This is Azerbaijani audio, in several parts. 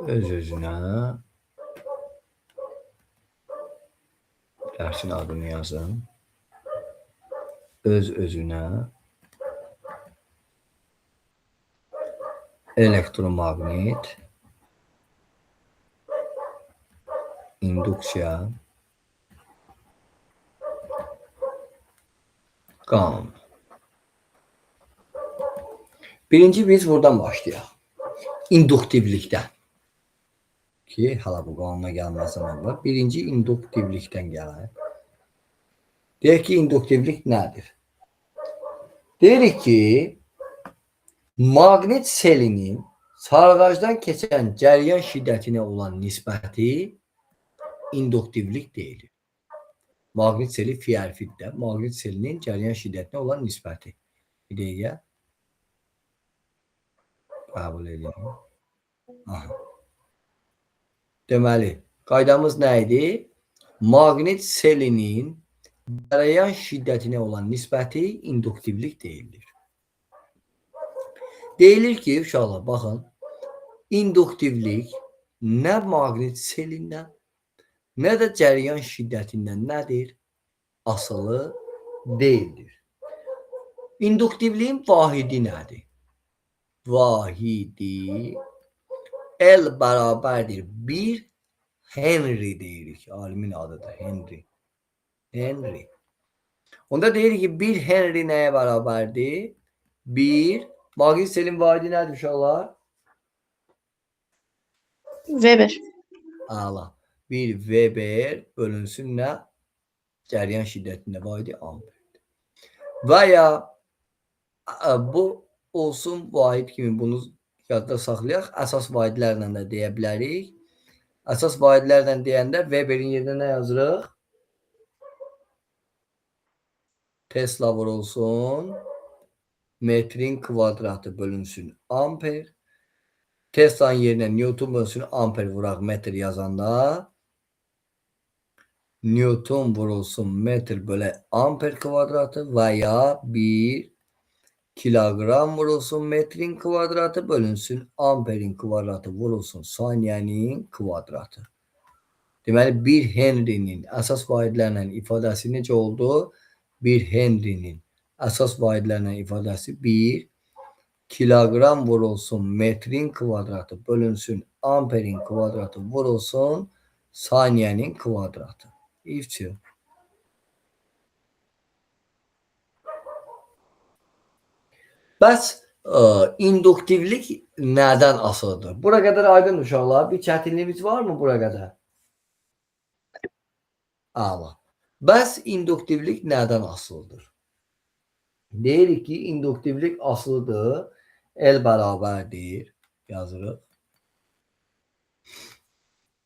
Öz-özünə dərsin adını yazın. Öz-özünə elektromaqnit induksiya qanunu. Birinci biz buradan başlayaq. İnduktivlikdən. Ki, hələ bu qanuna gəlməzdən əvvəl. Birinci induktivlikdən gəlir. Deyək ki, induktivlik nədir? Deyirik ki, maqnit selinin sarğacdan keçən cəryan şiddətinə olan nisbəti induktivlik deyilir. Maqnit seli fi hərfidir. Maqnit selinin cəryan şiddətinə olan nisbəti. Bir dəqiqə. Qəbul edeyim. Aha. Deməli, qaydamız nə idi? Maqnit selinin cəryan şiddətinə olan nisbəti induktivlik deyilir. Deyilir ki, uşaqlar, baxın, induktivlik nə maqnit selindən, nə də cəryan şiddətindən nədir? Asılı deyildir. İnduktivliyin vahidi nədir? Vahidi L bərabərdir 1 Henry deyirik. Alimin adıdır Henry. Henry. Onda deyirik ki 1 Henry nəyə bərabərdir? 1 maqnit selin vahidi nədir uşaqlar? Weber. Əla. 1 Weber bölünsün nə? Cəryan şiddətində vahidi amperdir. Və ya bu olsun vahid kimi bunu yadda saxlayaq. Əsas vahidlərlə də deyə bilərik. Əsas vahidlərlə deyəndə Weberin yerinə nə yazırıq? Tesla vurulsun. Metrin kvadratı bölünsün amper. Tesla'nın yerinə Newton bölünsün amper vuraq metr yazanda Newton vurulsun metr bölə amper kvadratı və ya 1 kilogram vurulsun metrin kvadratı bölünsün amperin kvadratı vurulsun saniyənin kvadratı. Deməli 1 Henry'nin əsas vahidlərlə ifadəsi necə oldu? 1 Henry'nin əsas vahidlərlə ifadəsi 1 kilogram vurulsun metrin kvadratı bölünsün amperin kvadratı vurulsun saniyənin kvadratı. İvçi. Bəs induktivlik nədən asılıdır? Bura qədər aydın uşaqlar. Bir çətinliyimiz varmı bura qədər? Əla. Bəs induktivlik nədən asılıdır? Deyirik ki, induktivlik asılıdır. L bərabərdir. Yazırıq.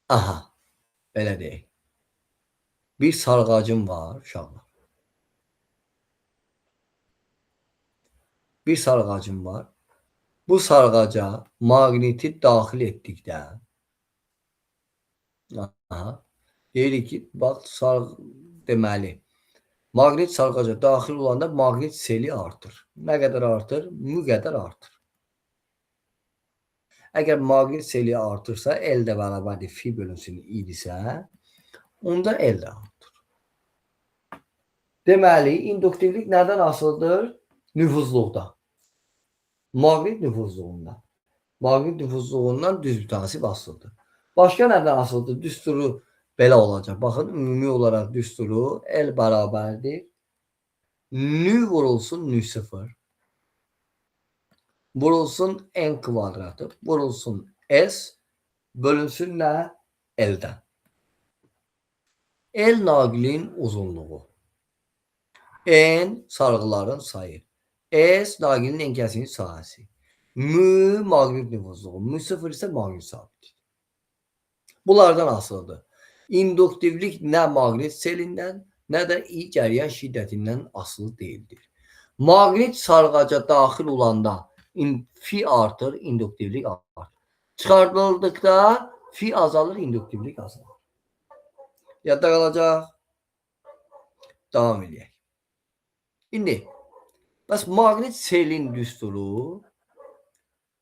Aha. Belə deyək. Bir sarğacım var uşaqlar. Bir sarğacım var. Bu sarğaca maqniti daxil etdikdə aha, deyirik ki, bax deməli, maqnit sarğaca daxil olanda maqnit seli artır. Nə qədər artır? Mü qədər artır. Əgər maqnit seli artırsa, L də bərabərdir fi bölünsün I idisə, onda L də artır. Deməli, induktivlik nədən asılıdır? Nüfuzluqdan. Maqnit nüfuzluğundan. Maqnit nüfuzluğundan düz mütənasib asılıdır. Başqa nədən asılıdır? Düsturu belə olacaq. Baxın, ümumi olaraq düsturu L bərabərdir. Nü vurulsun nü sıfır. Vurulsun n kvadratı. Vurulsun S. Bölünsün nə? L'dən. L naqilin uzunluğu. N sarğıların sayı. S naqilin enkəsinin sahəsi. Mü maqnit nüfuzluğu. Mü sıfır isə maqnit sabiti. Bunlardan asılıdır. İnduktivlik nə maqnit selindən, nə də I cəryan şiddətindən asılı deyildir. Maqnit sarğaca daxil olanda fi artır, induktivlik artır. Çıxarıldıqda fi azalır, induktivlik azalır. Yadda qalacaq. Davam eləyək. İndi, bəs maqnit selin düsturu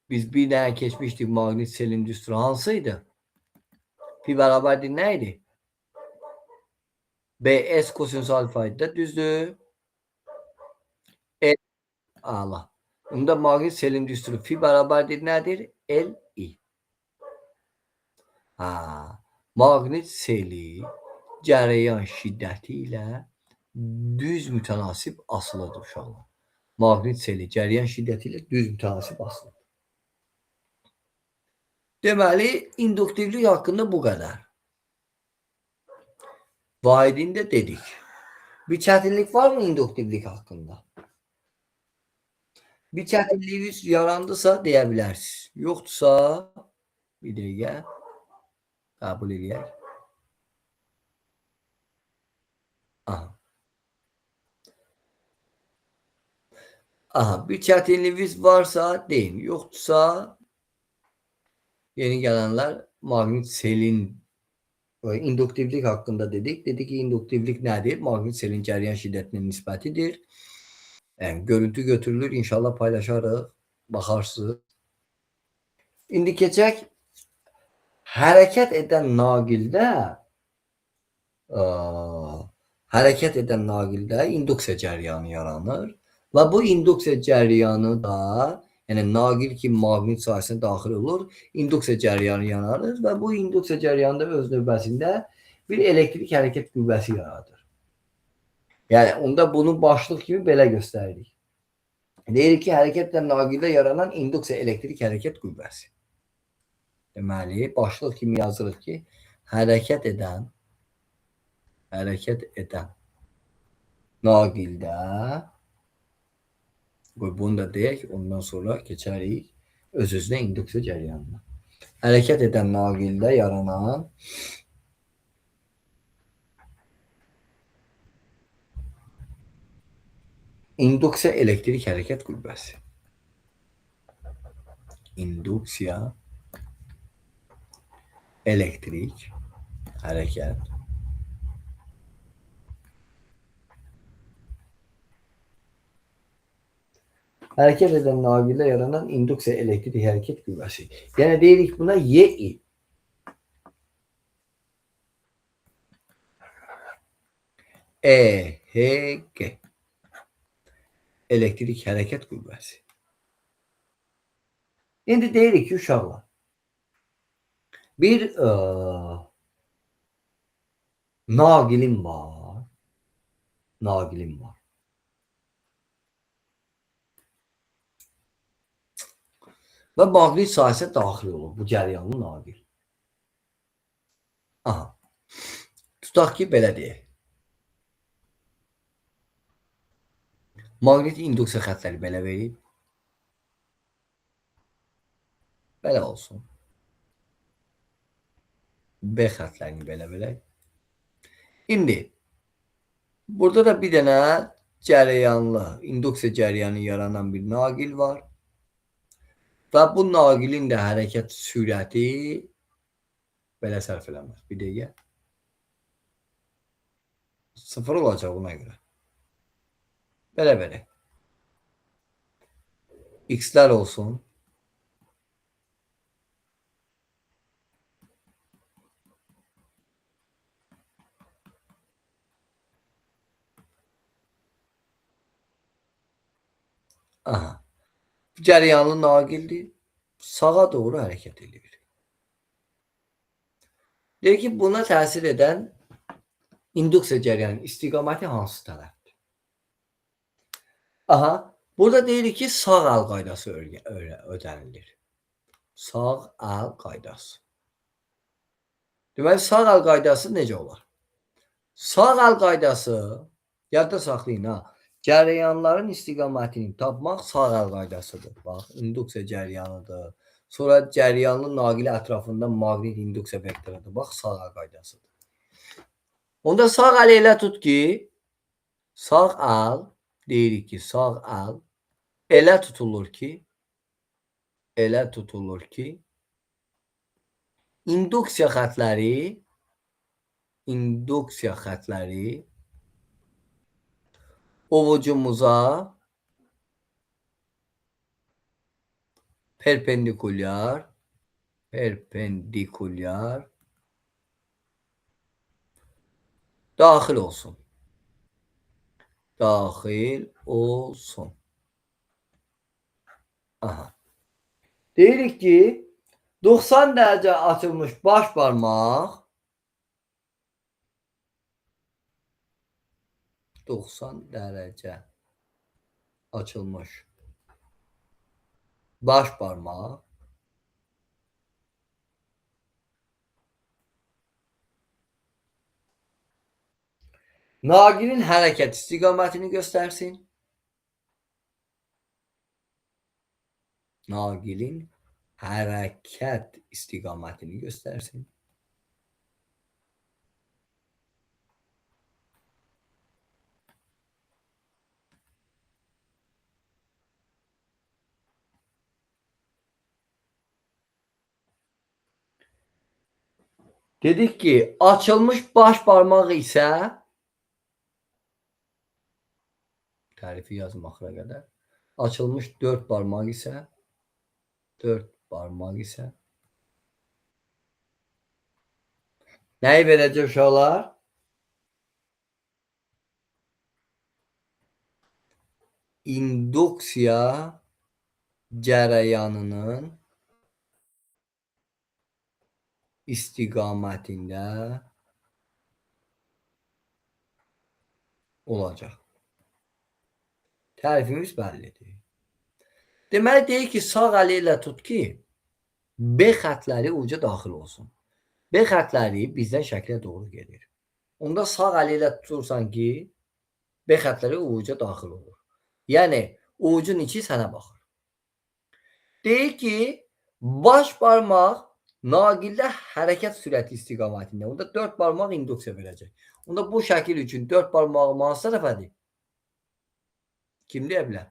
Biz bir dənə keçmişdik maqnit selin düsturu hansıydı? Fi bərabərdir nə idi? BS kosinüs alfa idi də, düzdür? L ala. Onda maqnit selin düsturu fi bərabərdir nədir? L I. Ha, maqnit seli cərəyan şiddəti ilə düz mütənasib asılıdır uşaqlar. Maqnit seli cərəyan şiddəti ilə düz mütənasib asılıdır. Deməli, induktivlik haqqında bu qədər. Vahidini də dedik. Bir çətinlik var mı induktivlik haqqında? Bir çətinliyiniz yarandısa deyə bilərsiniz. Yoxdursa bir dəqiqə qəbul eləyək. Aha. Aha, bir çətinliyiniz varsa deyin. Yoxdursa yeni gələnlər maqnit selin induktivlik haqqında dedik. Dedik ki, induktivlik nədir? Maqnit selin cərəyan şiddətinin nisbətidir. Yəni, görüntü götürülür. İnşallah paylaşarıq. Baxarsınız. İndi keçək hərəkət edən naqildə induksiya cərəyanı yaranır və bu induksiya cərəyanı da, yəni naqil ki maqnit sahəsinə daxil olur, induksiya cərəyanı yaranır və bu induksiya cərəyanı da öz növbəsində bir elektrik hərəkət qüvvəsi yaradır. Yəni onda bunu başlıq kimi belə göstəririk. Deyirik ki, hərəkət edən naqildə yaranan induksiya elektrik hərəkət qüvvəsi. Deməli, başlıq kimi yazırıq ki, hərəkət edən naqildə, qoy bunu da deyək, ondan sonra keçərik öz-özünə induksiya cərəyanına. Hərəkət edən naqildə yaranan induksiya elektrik hərəkət qüvvəsi. Induksiya elektrik hərəkət hərəkət edən naqildə yaranan induksiya elektrik hərəkət qüvvəsi. Yəni deyirik buna YI. EHG. Elektrik hərəkət qüvvəsi. İndi deyirik ki, uşaqlar, bir naqilim var. Naqilim var. Və maqnit sahəsinə daxil olur bu cərəyanlı naqil. Aha. Tutaq ki, belə deyək. Maqnit induksiya xəttləri belə verib. Belə olsun. B xəttlərini belə verək. İndi burada da bir dənə cərəyanlı, induksiya cərəyanı yaranan bir naqil var. Və bu naqilin də hərəkət sürəti belə sərf eləməz. Bir dəqiqə. 0 olacaq ona görə. Belə verək. X'lər olsun. Aha. Cərəyanlı naqildir. Sağa doğru hərəkət edir. Deyir ki, buna təsir edən induksiya cərəyanının istiqaməti hansı tərəfdir? Aha. Burada deyirik ki, sağ əl qaydası ödənilir. Sağ əl qaydası. Deməli, sağ əl qaydası necə olar? Sağ əl qaydası, yadda saxlayın ha, cərəyanların istiqamətini tapmaq sağ əl qaydasıdır. Bax, induksiya cərəyanıdır. Sonra cərəyanlı naqil ətrafında maqnit induksiya vektorudur. Bax, sağ əl qaydasıdır. Onda sağ əli elə tut ki, sağ əl, deyirik ki, sağ əl elə tutulur ki, induksiya xətləri ovucumuza Perpendikulyar. Perpendikulyar. Daxil olsun. Daxil olsun. Aha. Deyirik ki 90 dərəcə açılmış baş barmaq 90 dərəcə açılmış baş barmaq naqilin hərəkət istiqamətini göstərsin. Naqilin hərəkət istiqamətini göstərsin. Dedik ki, açılmış baş barmağı isə tərifi yazım axıra qədər. Açılmış 4 barmaq isə 4 barmaq isə nəyi verəcək uşaqlar? İnduksiya cərəyanının istiqamətində olacaq. Tərifimiz bəllidir. Deməli, deyir ki, sağ əli ilə tut ki, B xətləri uca daxil olsun. B xətləri bizdən şəklə doğru gedir. Onda sağ əli ilə tutursan ki, B xətləri uca daxil olur. Yəni, ucun içi sənə baxır. Deyir ki, baş barmaq naqildə hərəkət sürəti istiqamətində. Onda 4 barmaq induksiya verəcək. Onda bu şəkil üçün 4 barmağım hansı tərəfədir? Kim deyə bilər?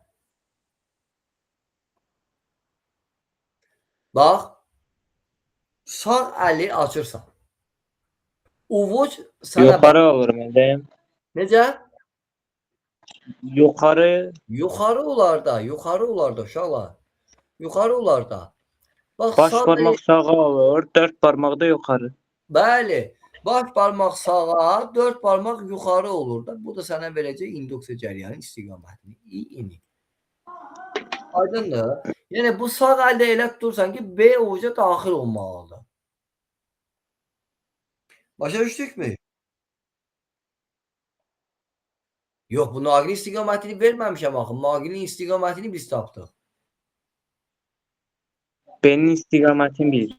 Bax, sağ əli açırsan. Uvuc sənə Yuxarı olur müəllim. Necə? Yuxarı. Yuxarı olar da, yuxarı olar da uşaqlar. Yuxarı olar da. Bax, baş sağ barmaq sağa olur, 4 barmaq da yuxarı. Bəli, baş barmaq sağa, 4 barmaq yuxarı olur da. Bu da sənə verəcək induksiya cəryanının istiqamətini. İni. Aydındır? Yəni bu sağ əldə elə tutursan ki, B uca daxil olmalıdır. Başa düşdükmü? Yox, bu naqilin istiqamətini verməmişəm axı. Naqilin istiqamətini biz tapdıq. B-nin istiqamətini biz.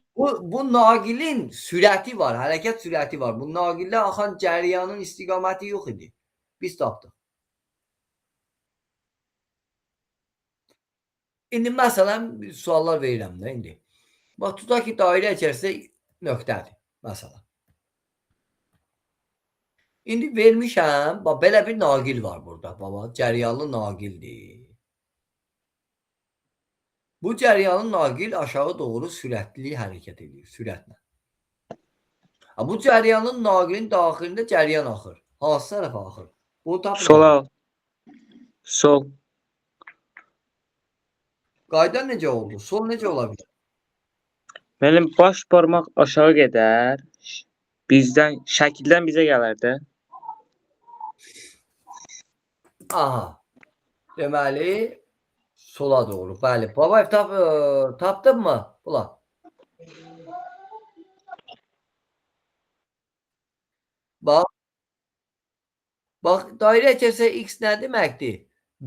Bu naqilin sürəti var, hərəkət sürəti var. Bu naqildə axan cəryanın istiqaməti yox idi. Biz tapdıq. İndi məsələn, suallar verirəm də indi. Bax, tutaq ki, dairə içərisində nöqtədir, məsələn. İndi vermişəm, bax, belə bir naqil var burada, baba, cəryanlı naqildir. Bu cəryanlı naqil aşağı doğru sürətli hərəkət edir, sürətlə. Ha, bu cəryanlı naqilin daxilində cəryan axır. Hansı tərəfə axır? Bunu tapın. Sola. Sol. Qayda necə oldu? Sol necə ola bilər? Müəllim, baş barmaq aşağı gedər. Bizdən, şəkildən bizə gələr də. Aha. Deməli, sola doğru. Bəli. Babayev tapdın mı? Ulan. Bax. Bax, dairə içərisində X nə deməkdir?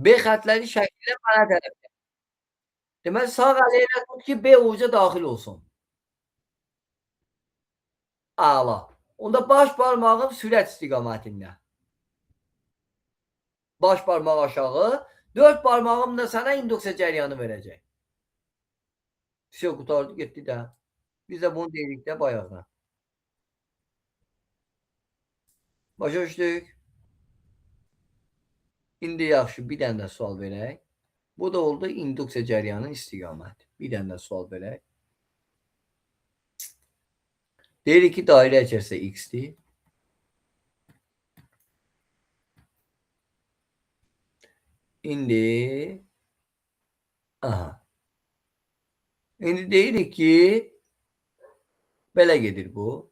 B xətləri şəkildə mənə tərəfdir. Deməli, sağ əli elə tut ki, B uca daxil olsun. Əla. Onda baş barmağım sürət istiqamətində. Baş barmaq aşağı, 4 barmağım da sənə induksiya cəryanı verəcək. Vəsə, qurtardı, getdi də. Biz də bunu deyirik də bayaqdan. Başa düşdük? İndi yaxşı, bir dənə də sual verək. Bu da oldu induksiya cəryanının istiqaməti. Bir dənə də sual verək. Deyirik ki, dairə içərisində X-dir. İndi, aha. İndi deyirik ki, belə gedir bu.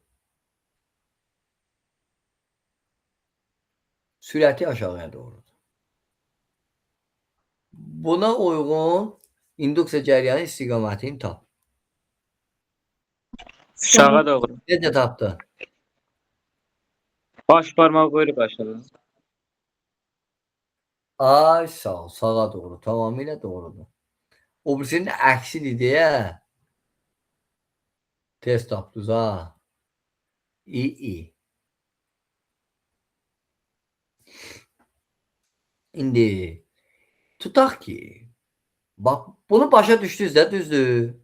Sürəti aşağıya doğrudur. Buna uyğun induksiya cəryanı istiqamətini tap. Aşağı doğru. Necə tapdın? Baş barmağı qoyuruq aşağı. Ay sağ ol, sağa doğru. Tamamilə doğrudur. O birisinin əksidir deyə tez tapdınız ha. İyi. İndi tutaq ki, bax bunu başa düşdünüz də, düzdür?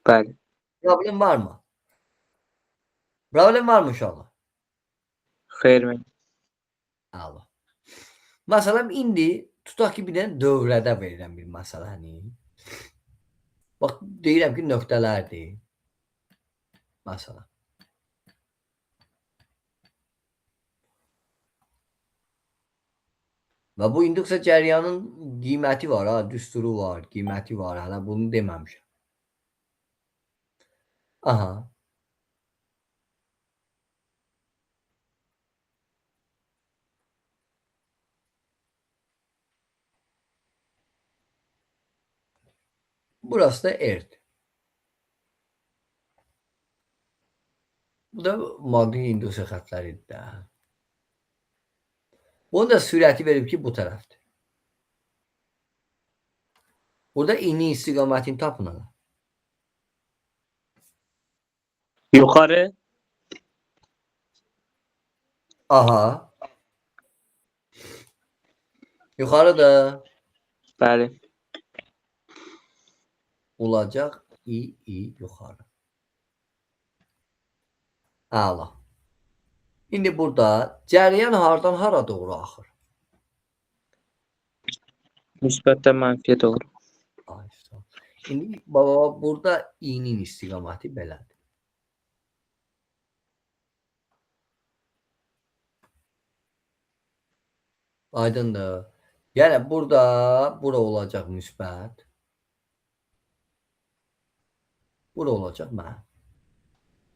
Bəli. Problem var mı? Problem var mı uşaqlar? Xeyr müəllim. Əla. Məsələn, indi tutaq ki, bir dənə dövrədə verirəm bir məsələni. Bax, deyirəm ki, nöqtələrdir. Məsələn. Və bu induksiya cəryanın qiyməti var, ha, düsturu var, qiyməti var. Hələ bunu deməmişəm. Aha. Burası da R-dir. Bu da maqnit induksiya xətləridir də. Bunun da sürəti verib ki, bu tərəfdir. Burada inin istiqamətini tapın hələ. Yuxarı. Aha. Yuxarıdır. Bəli. Olacaq I yuxarı. Əla. İndi burada cəryan hardan hara doğru axır? Müsbətdən mənfiyə doğru. Ay, sağ ol. İndi baba burada i-nin istiqaməti belədir. Aydındır. Yəni burada bura olacaq müsbət. Bura olacaq mənfi.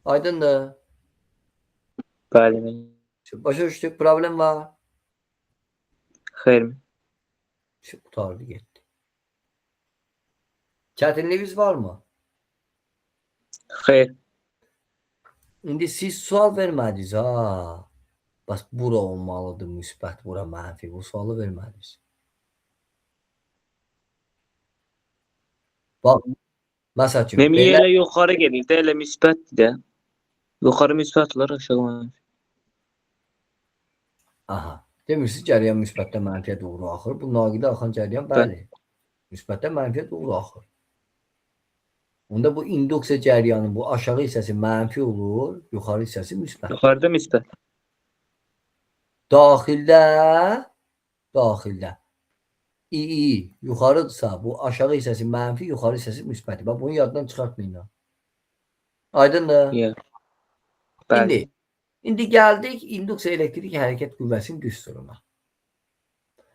Aydındır. Bəli. Başa düşdük. Problem var. Xeyr. Qurtardı getdi. Çətinliyiniz var mı? Xeyr. İndi siz sual vermədiniz ha. Bəs bura olmalıdır müsbət, bura mənfi. Bu sualı vermədiniz. Bax, məsəl üçün, Mənim belə elə yuxarı gedir də, elə müsbətdir də. Yuxarı müsbət olar, aşağı mənfi. Aha. Demirsiniz cəryan müsbətdən mənfiyə doğru axır. Bu naqilə axan cəryan, bəli. Müsbətdən mənfiyə doğru axır. Onda bu induksiya cəryanı, bu aşağı hissəsi mənfi olur, yuxarı hissəsi müsbət. Yuxarıda müsbət. Daxildə II yuxarıdırsa, bu aşağı hissəsi mənfi, yuxarı hissəsi müsbətdir. Bax, bunu yaddan çıxartmayın. Ha. Aydındır? Yeah. Bəli. İndi gəldik induksiya elektrik hərəkət qüvvəsinin düsturuna.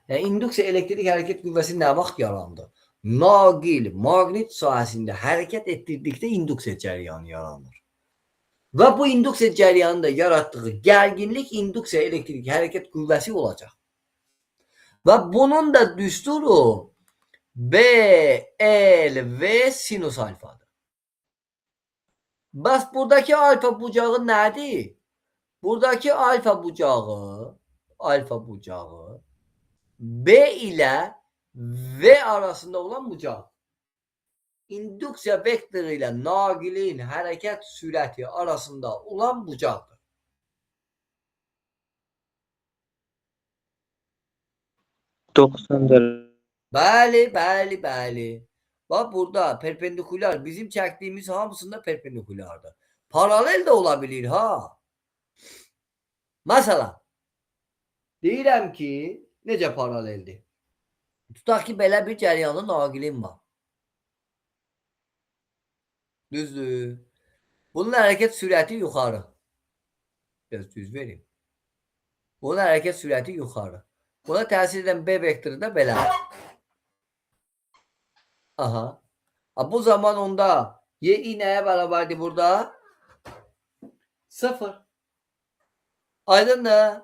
Yəni induksiya elektrik hərəkət qüvvəsi nə vaxt yarandı? Naqil maqnit sahəsində hərəkət etdirdikdə induksiya cəryanı yaranır. Və bu induksiya cəryanında yaratdığı gərginlik induksiya elektrik hərəkət qüvvəsi olacaq. Və bunun da düsturu B, L, V sinus alfadır. Bəs buradakı alfa bucağı nədir? Buradakı alfa bucağı B ilə V arasında olan bucaq. İnduksiya vektoru ilə naqilin hərəkət sürəti arasında olan bucaqdır. 90 dərəcə. Bəli, bəli, bəli. Bax burada perpendikulyar, bizim çəkdiyimiz hamısında perpendikulyardır. Paralel də ola bilir ha. Məsələn, deyirəm ki, necə paraleldir? Tutaq ki, belə bir cəryanlı naqilim var. Düzdür. Bunun hərəkət sürəti yuxarı. Biraz düz verim. Bunun hərəkət sürəti yuxarı. Buna təsir edən B vektoru da belədir. Aha. Ha, bu zaman onda YI nəyə bərabərdir burada? 0. Aydındır?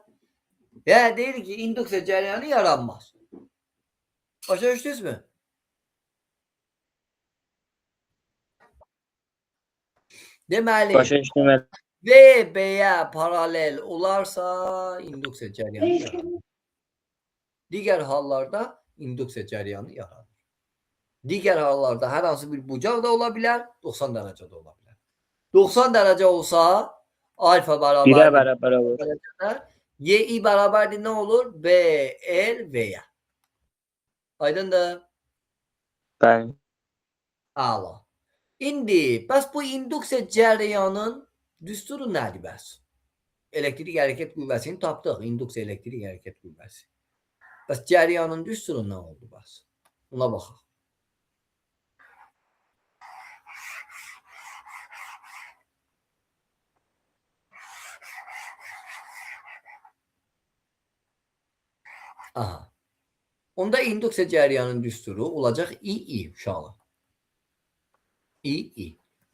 Yəni deyir ki, induksiya cərəyanı yaranmaz. Başa düşdünüzmü? Deməli, Başa düşdüm. VB-yə paralel olarsa induksiya cərəyanı yaranır. Digər hallarda induksiya cərəyanı yaranır. Digər hallarda hər hansı bir bucaq da ola bilər, 90 dərəcə də ola bilər. 90 dərəcə olsa alfa 1-ə bərabərdir bərabər olur. dərəcədə, YI bərabərdir nə olur? B, L, V-yə. Aydındır? Bəli. Əla. İndi bəs bu induksiya cərəyanın düsturu nədir bəs? Elektrik hərəkət qüvvəsini tapdıq. Induksiya elektrik hərəkət qüvvəsi. Bəs cərəyanın düsturu nə oldu bəs? Ona baxaq. Aha. Onda induksiya cərəyanın düsturu olacaq II uşaqlar. II.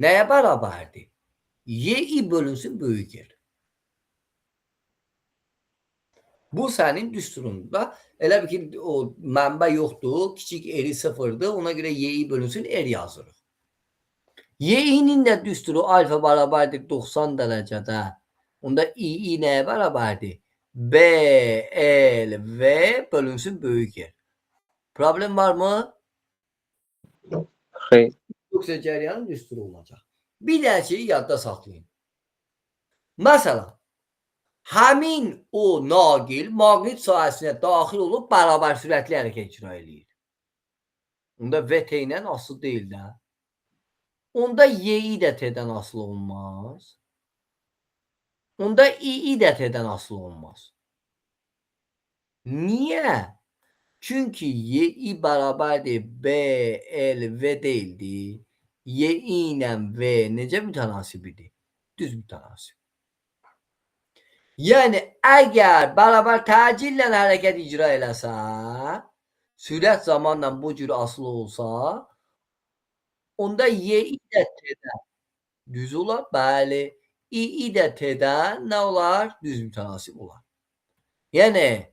Nəyə bərabərdir? YI bölünsün böyük R. Bu sənin düsturunda. Elə bil ki, o mənbə yoxdur, kiçik R-i sıfırdır. Ona görə YI bölünsün R yazırıq. YI-nin də düsturu alfa bərabərdir 90 dərəcədə. Onda II nəyə bərabərdir? B, L, V bölünsün böyük R. Problem var mı? Xeyr. Induksiya cərəyanın düsturu olacaq. Bir dənə şeyi yadda saxlayın. Məsələn, həmin o naqil maqnit sahəsinə daxil olub bərabər sürətli hərəkət icra eləyir. Onda VT ilə asılı deyil də. Onda YI də T-dən asılı olmaz. Onda II də T-dən asılı olmaz. Niyə? Çünki YI bərabərdir B, L, V deyildi. YI ilə V necə mütənasib idi? Düz mütənasib. Yəni, əgər bərabər təcillə hərəkət icra eləsə, sürət zamanla bu cür asılı olsa, onda YI də T-dən düz olar. Bəli. II də T-dən nə olar? Düz mütənasib olar. Yəni,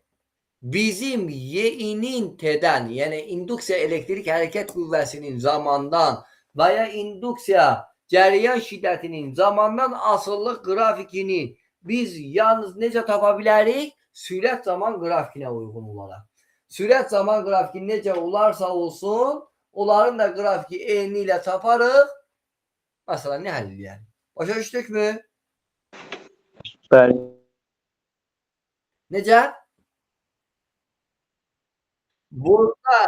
bizim YI-nin T-dən, yəni induksiya elektrik hərəkət qüvvəsinin zamandan və ya induksiya cərəyan şiddətinin zamandan asılılıq qrafikini biz yalnız necə tapa bilərik? Sürət zaman qrafikinə uyğun olaraq. Sürət zaman qrafiki necə olarsa olsun, onların da qrafiki eyni ilə taparıq. Məsələni həll eləyərik. Başa düşdükmü? Bəli. Necə? Burada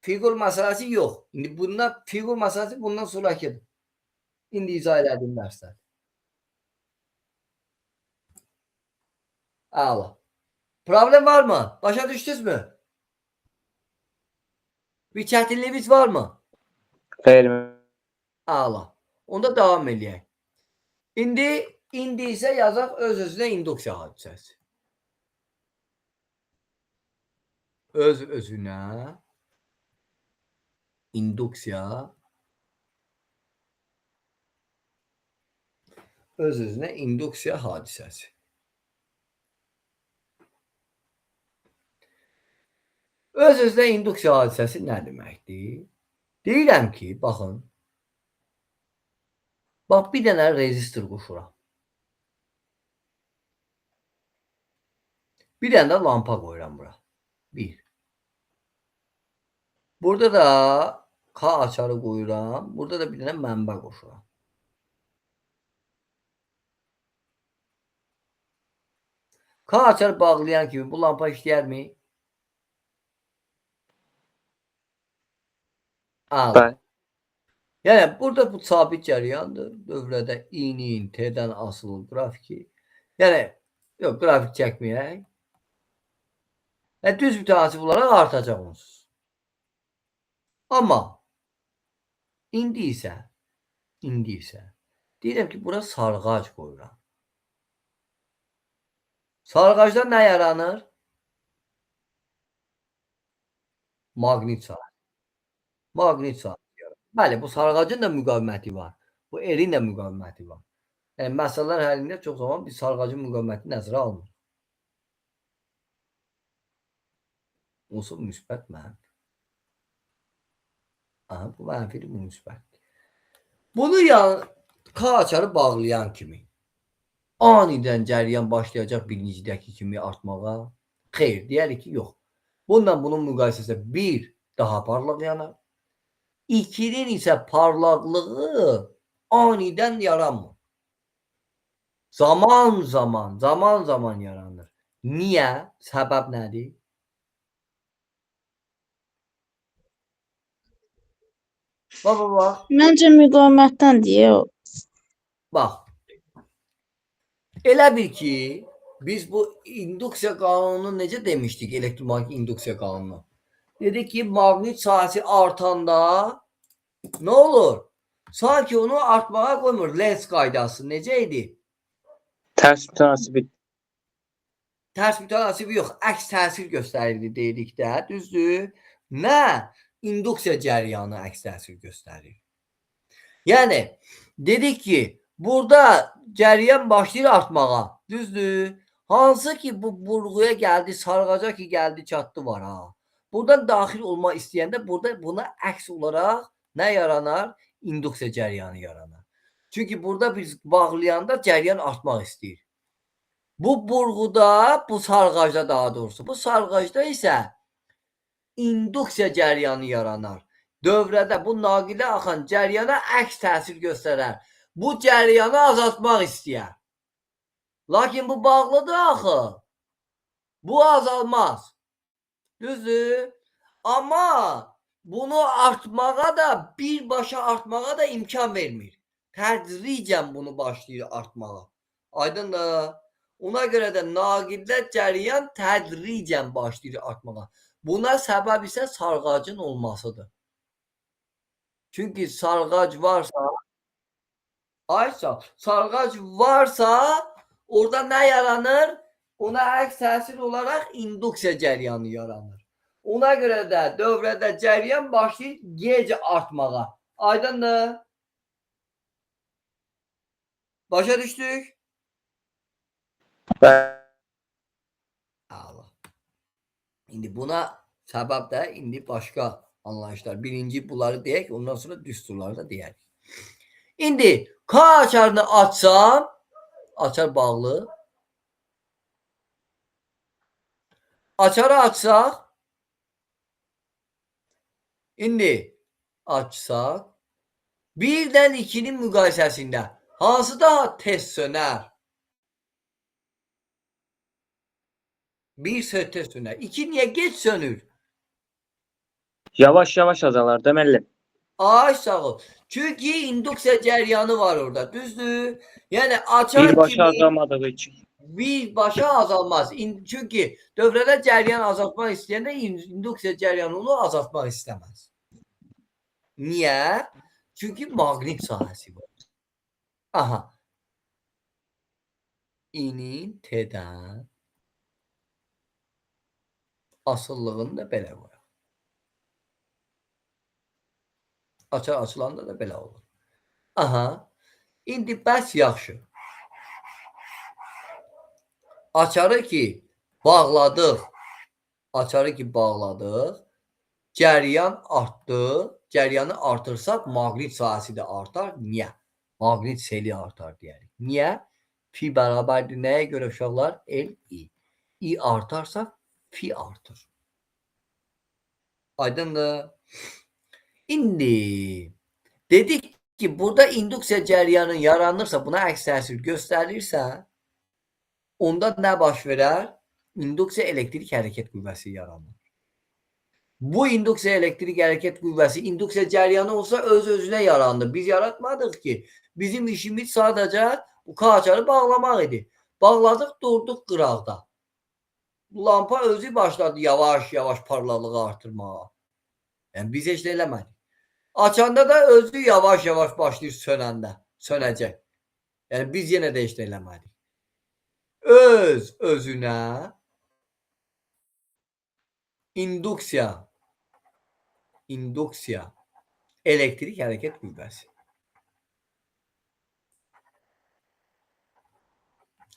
fiqur məsələsi yox. İndi bundan fiqur məsələsi bundan sonrakıdır. İndi izah elədim dərsdə. Əla. Problem var mı? Başa düşdünüzmü? Bir çətinliyimiz var mı? Xeyr. Əla. Onda davam eləyək. İndi isə yazaq öz-özünə induksiya hadisəsi. Öz-özünə induksiya öz-özünə induksiya hadisəsi. Öz-özünə induksiya hadisəsi nə deməkdir? Deyirəm ki, baxın, bax bir dənə rezistor qoşuram. Bir dənə də lampa qoyuram bura. Bir. Burada da K açarı qoyuram. Burada da bir dənə mənbə qoşuram. K açarı bağlayan kimi bu lampa işləyərmi? Əla. Bəli. Yəni burada bu sabit cərəyandır. Dövrədə I-nin T-dən asılı qrafiki. Yəni yox, qrafik çəkməyək. Yəni, düz mütənasib olaraq artacaq onsuz. Amma indi isə deyirəm ki, bura sarğac qoyuram. Sarğacda nə yaranır? Maqnit sahəsi. Maqnit sahəsi yaranır. Bəli, bu sarğacın da müqaviməti var. Bu R-in də müqaviməti var. Yəni məsələlər həllində çox zaman biz sarğacın müqavimətini nəzərə almırıq. Olsun müsbət, mənfi. Aha, bu mənfidir, bu müsbətdir. Bunu yəni K açarı bağlayan kimi anidən cəryan başlayacaq birincidəki kimi artmağa? Xeyr, deyərik ki, yox. Bununla bunun müqayisəsi bir daha parlaq yanar. İkinin isə parlaqlığı anidən yaranmır. Zaman zaman yaranır. Niyə? Səbəb nədir? Bax, bax, bax. Məncə müqavimətdən deyə o. Bax. Elə bil ki, biz bu induksiya qanununu necə demişdik, elektromaqnit induksiya qanunu? Dedik ki, maqnit sahəsi artanda nə olur? Sanki onu artmağa qoymur. Lenz qaydası necə idi? Tərs mütənasib. Tərs mütənasibi yox, əks təsir göstərirdi deyirik də, düzdür? Nə? İnduksiya cəryanı əks təsir göstərir. Yəni, dedik ki, burada cəryan başlayır artmağa, düzdür? Hansı ki, bu burğuya gəldi, sarğaca ki, gəldi, çatdı var ha. Buradan daxil olmaq istəyəndə burada buna əks olaraq nə yaranar? İnduksiya cəryanı yaranar. Çünki burada biz bağlayanda cəryan artmaq istəyir. Bu burğuda, bu sarğacda daha doğrusu, bu sarğacda isə induksiya cəryanı yaranar. Dövrədə bu naqilə axan cəryana əks təsir göstərər. Bu cəryanı azaltmaq istəyər. Lakin bu bağlıdır axı. Bu azalmaz. Düzdür? Amma bunu artmağa da, birbaşa artmağa da imkan vermir. Tədricən bunu başlayır artmağa. Aydındır? Ona görə də naqildə cəryan tədricən başlayır artmağa. Buna səbəb isə sarğacın olmasıdır. Çünki sarğac varsa, aysa, sarğac varsa orada nə yaranır? Ona əks təsir olaraq induksiya cəryanı yaranır. Ona görə də dövrədə cəryan başlayır gec artmağa. Aydındır? Başa düşdük? Bəli. Allah. İndi buna səbəb də indi başqa anlayışlar. Birinci bunları deyək, ondan sonra düsturları da deyərik. İndi K açarını açsam, açar bağlı. Açarı açsaq, indi açsaq, 1-dən 2-nin müqayisəsində hansı daha tez sönər? 1 tez sönər. 2 niyə geç sönür? Yavaş-yavaş azalar da müəllim. Ay sağ ol. Çünki induksiya cəryanı var orada, düzdür? Yəni açar Birbaşa kimi azalmadığı üçün. Birbaşa azalmaz. Çünki dövrədə cəryan azaltmaq istəyəndə induksiya cəryanı onu azaltmaq istəməz. Niyə? Çünki maqnit sahəsi var. Aha. İ-nin T-dən asıllığını da belə qoyaq. Açar açılanda da belə olur. Aha. İndi bəs yaxşı. Açarı ki bağladıq. Açarı ki bağladıq. Cəryan artdı. Cəryanı artırsaq maqnit sahəsi də artar. Niyə? Maqnit seli artar deyərik. Niyə? Fi bərabərdir nəyə görə uşaqlar? L, I. I artarsa fi artır. Aydındır. İndi dedik ki burada induksiya cəryanı yaranırsa, buna əks təsir göstərirsə, onda nə baş verər? İnduksiya elektrik hərəkət qüvvəsi yaranır. Bu induksiya elektrik hərəkət qüvvəsi induksiya cəryanı olsa öz-özünə yarandı. Biz yaratmadıq ki. Bizim işimiz sadəcə bu K açarı bağlamaq idi. Bağladıq, durduq qıraqda. Lampa özü başladı yavaş-yavaş parlaqlığı artırmağa. Yəni biz heç nə eləmədik. Açanda da özü yavaş-yavaş başlayır sönəndə, sönəcək. Yəni biz yenə də heç nə eləmədik. Öz özünə induksiya Elektrik hərəkət qüvvəsi.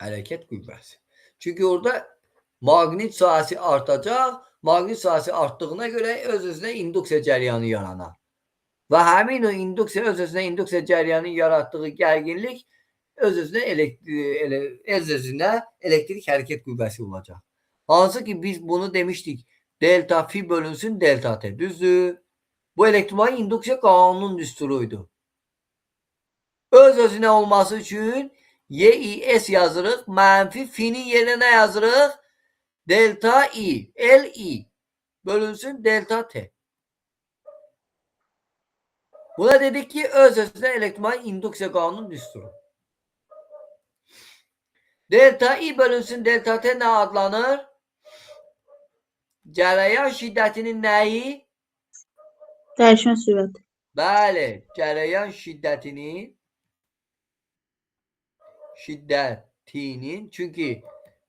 Hərəkət qüvvəsi. Çünki orada maqnit sahəsi artacaq. Maqnit sahəsi artdığına görə öz-özünə induksiya cəryanı yaranar. Və həmin o induksiya, öz-özünə induksiya cəryanı yaratdığı gərginlik öz-özünə elektrik hərəkət qüvvəsi olacaq. Hansı ki biz bunu demişdik. Delta fi bölünsün delta t. Düzdür? Bu elektromanyetik induksiya qanununun düsturuydu. Öz-özünə olması üçün YIS yazırıq. Mənfi fi'nin yerinə nə yazırıq? Delta I, L I bölünsün delta T. Buna dedik ki öz-özünə elektromanyetik induksiya qanununun düsturu. Delta I bölünsün delta T nə adlanır? Cərəyan şiddətinin nəyi? Dəyişmə sürəti. Bəli, cərəyan şiddətinin, çünki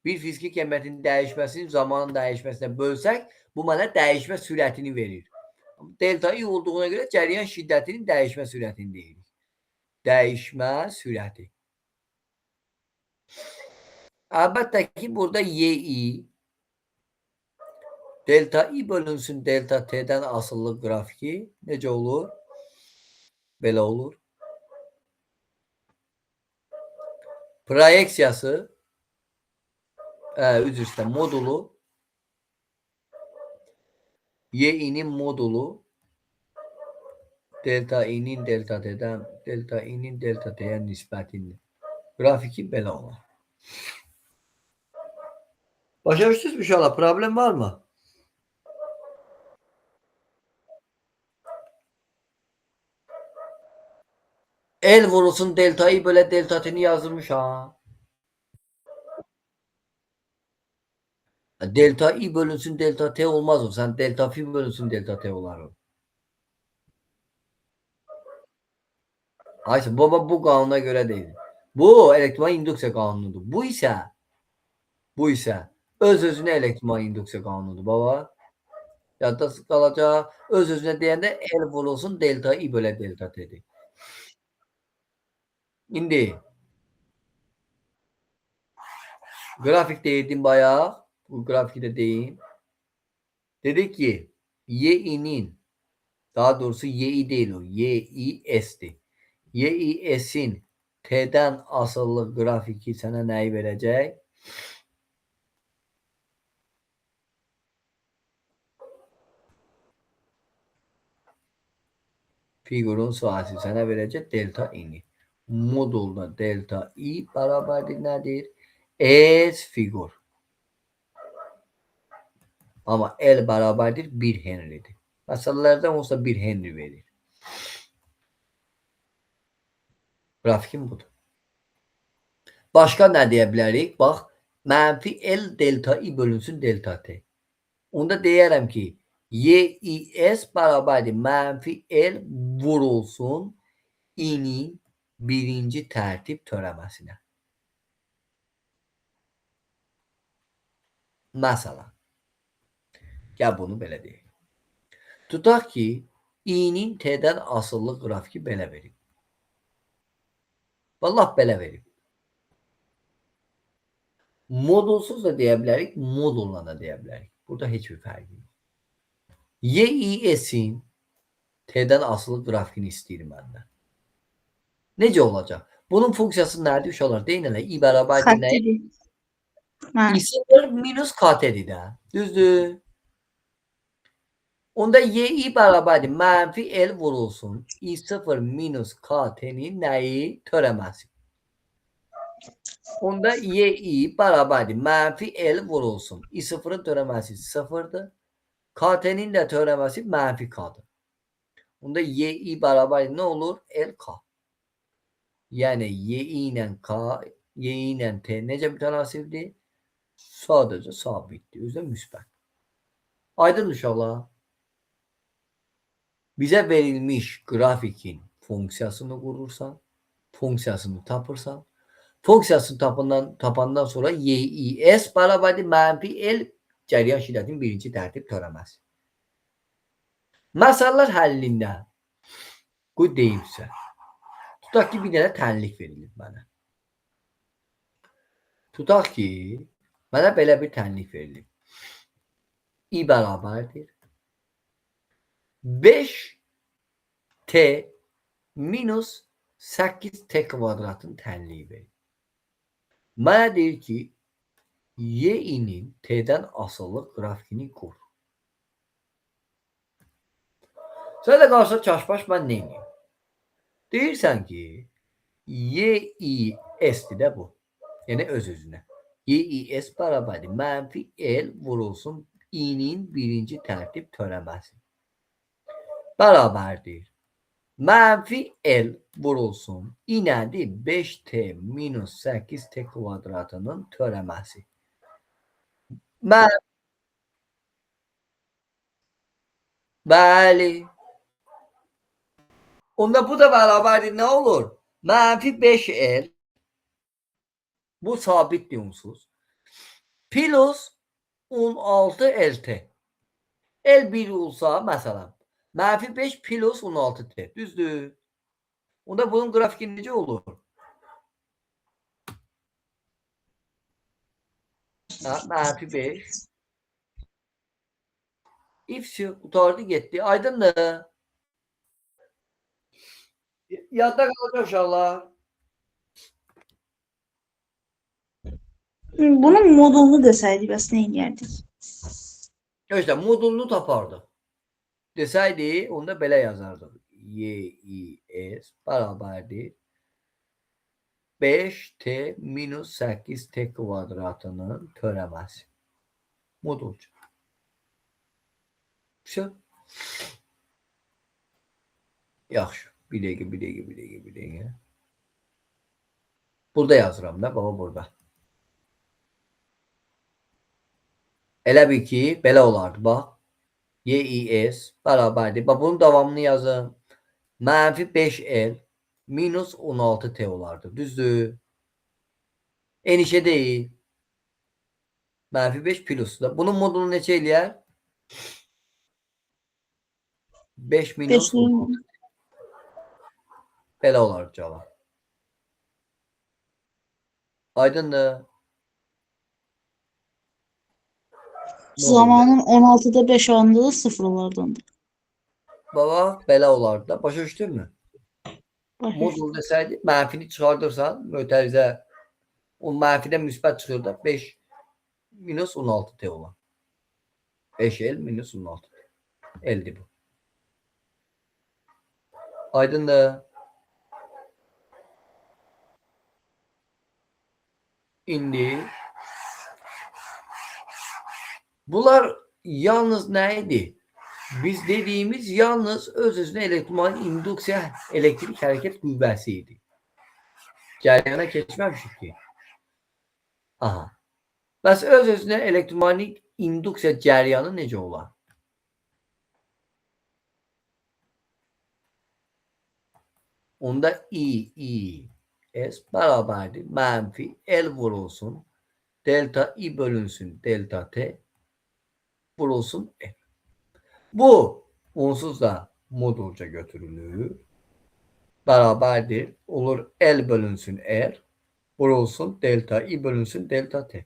bir fiziki kəmiyyətin dəyişməsini zamanın dəyişməsinə bölsək, bu mənə dəyişmə sürətini verir. Delta I olduğuna görə cərəyan şiddətinin dəyişmə sürətini deyirik. Dəyişmə sürəti. Əlbəttə ki, burada YI delta I bölünsün delta T'dən asılı qrafiki necə olur? Belə olur. Proyeksiyası, üzr istəyirəm, modulu YI'nin modulu delta I-nin delta T'dən delta I-nin delta T'yə nisbətində. Qrafiki belə olar. Başa düşdünüz mü uşaqlar? Problem var mı? L vurulsun delta I böyle delta T'ni yazdırmış ha. Delta I bölünsün delta T olmaz o. Sen delta fi bölünsün delta T olar o. Ayşe baba bu qanuna göre değil. Bu elektromanyetik induksiya qanunudur. Bu isə öz-özünə elektromanyetik induksiya qanunudur baba. Yadda qalacaq. Öz-özünə deyəndə L vurulsun delta I bölə delta T'dir. İndi qrafik deyirdim bayaq. Bu grafiki də deyim. Dedik ki YI'nin, daha doğrusu YI değil o. YIS'dir. YIS'in T'dən asılı qrafiki sənə nəyi verəcək? Figurun sahəsi sənə verəcək delta I-ni. Modulda delta I bərabərdir nədir? S figur. Amma L bərabərdir 1 Henry'dir. Məsələlərdə olsa 1 Henry verir. Qrafikim budur. Başqa nə deyə bilərik? Bax, mənfi L delta I bölünsün delta T. Onda deyərəm ki, YIS bərabərdir mənfi L vurulsun I-nin birinci tərtib törəməsinə. Məsələn, gəl bunu belə deyək. Tutaq ki, I-nin T-dən asılı qrafiki belə verib. Vallah belə verib. Modulsuz da deyə bilərik, modulla da deyə bilərik. Burada heç bir fərqi yox. YIS-in T-dən asılı qrafikini istəyir məndən. Necə olacaq? Bunun funksiyası nədir uşaqlar? Deyin hələ. I bərabərdir nə? I0 minus KT-dir də. Düzdür? Onda YI bərabərdir mənfi L vurulsun. I0 minus KT-nin nəyi? Törəməsi. Onda YI bərabərdir mənfi L vurulsun. I0-ın törəməsi 0-dır. KT-nin də törəməsi mənfi K-dır. Onda YI bərabərdir nə olur? LK. Yəni YI ilə K, YI ilə T necə mütənasibdir? Sadəcə sabitdir. Özü də müsbət. Aydın uşaqlar. Bizə verilmiş qrafikin funksiyasını qurursan, funksiyasını tapırsan, funksiyasını tapandan sonra YIS bərabərdir mənfi L cəryan şiddətinin birinci tərtib törəməsi. Məsələlər həllində Qoy deyim sizə. Tutaq ki, bir dənə tənlik verilib mənə. Tutaq ki, mənə belə bir tənlik verilib. I bərabərdir 5T minus 8T kvadratın tənliyi verir. Mənə deyir ki, Y-inin T-dən asılı qrafikini qur. Sən də qalsa çaşbaş mən nə edeyim? Deyirsən ki, Y-I-S-dir də bu. Yəni öz-özünə. Y-I-S bərabərdir mənfi L vurulsun I-nin birinci tərtib törəməsi. Bərabərdir. Mənfi L vurulsun. I nədir? 5T minus 8T kvadratının törəməsi. Bəli. Onda bu da bərabərdir. Nə olur? Mənfi 5L. Bu sabitdir onsuz. Plus 16 LT. L 1 olsa məsələn, mənfi 5 plus 16T. Düzdür. Onda bunun qrafiki necə olur? Ha, mənfi 5. İfsi qutardı getdi. Aydındır. Yadda qalacaq uşaqlar. Bunun modulunu desəydik, bəs nə edərdik? İşte modulunu tapardıq. Desəydi, onda belə yazardıq. Y, I, S bərabərdir 5T minus 8T kvadratının törəməsi. Modulcu. Vse. Yaxşı. Bir dəqiqə, bir dəqiqə, bir dəqiqə, bir dəqiqə. Burada yazıram da, baba burada. Elə bil ki, belə olardı, bax. Y, I, S bərabərdir. Bax, bunun davamını yazın. Mənfi 5L minus 16T olardı. Düzdür. Eyni şey deyil. Mənfi 5 plus da. Bunun modulu neçə eləyər? 5 minus 5 16. Belə olar cavab. Aydındır. Zamanın 16'da 5 olanda da 0 olardı onda. Baba, belə olardı da. Başa düşdünmü? Başa düşdüm. Modul desəydi, mənfini çıxardırsan, mötərizə, o mənfidən müsbət çıxır da 5 minus 16T olar. 5L minus 16T. L'dir bu. Aydındır. İndi bunlar yalnız nə idi? Biz dediyimiz yalnız öz-özünə elektromanyetik induksiya elektrik hərəkət qüvvəsi idi. Cərəyana keçməmişik ki. Aha. Bəs öz-özünə elektromanyetik induksiya cərəyanı necə olar? Onda I, I, S bərabərdir mənfi L vurulsun delta I bölünsün delta T vurulsun L. Bu onsuz da modulca götürülür. Bərabərdir. Olur L bölünsün R vurulsun delta I bölünsün delta T.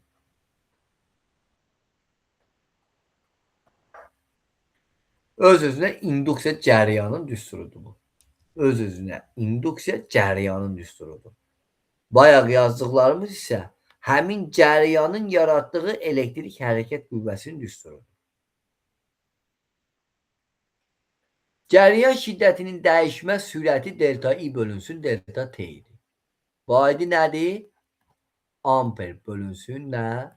Öz-özünə induksiya cərəyanın düsturudur bu. Öz-özünə induksiya cərəyanın düsturudur. Bayaq yazdıqlarımız isə həmin cərəyanın yaratdığı elektrik hərəkət qüvvəsinin düsturudur. Cərəyan şiddətinin dəyişmə sürəti delta I bölünsün delta T idi. Vahidi nədir? Amper bölünsün nə?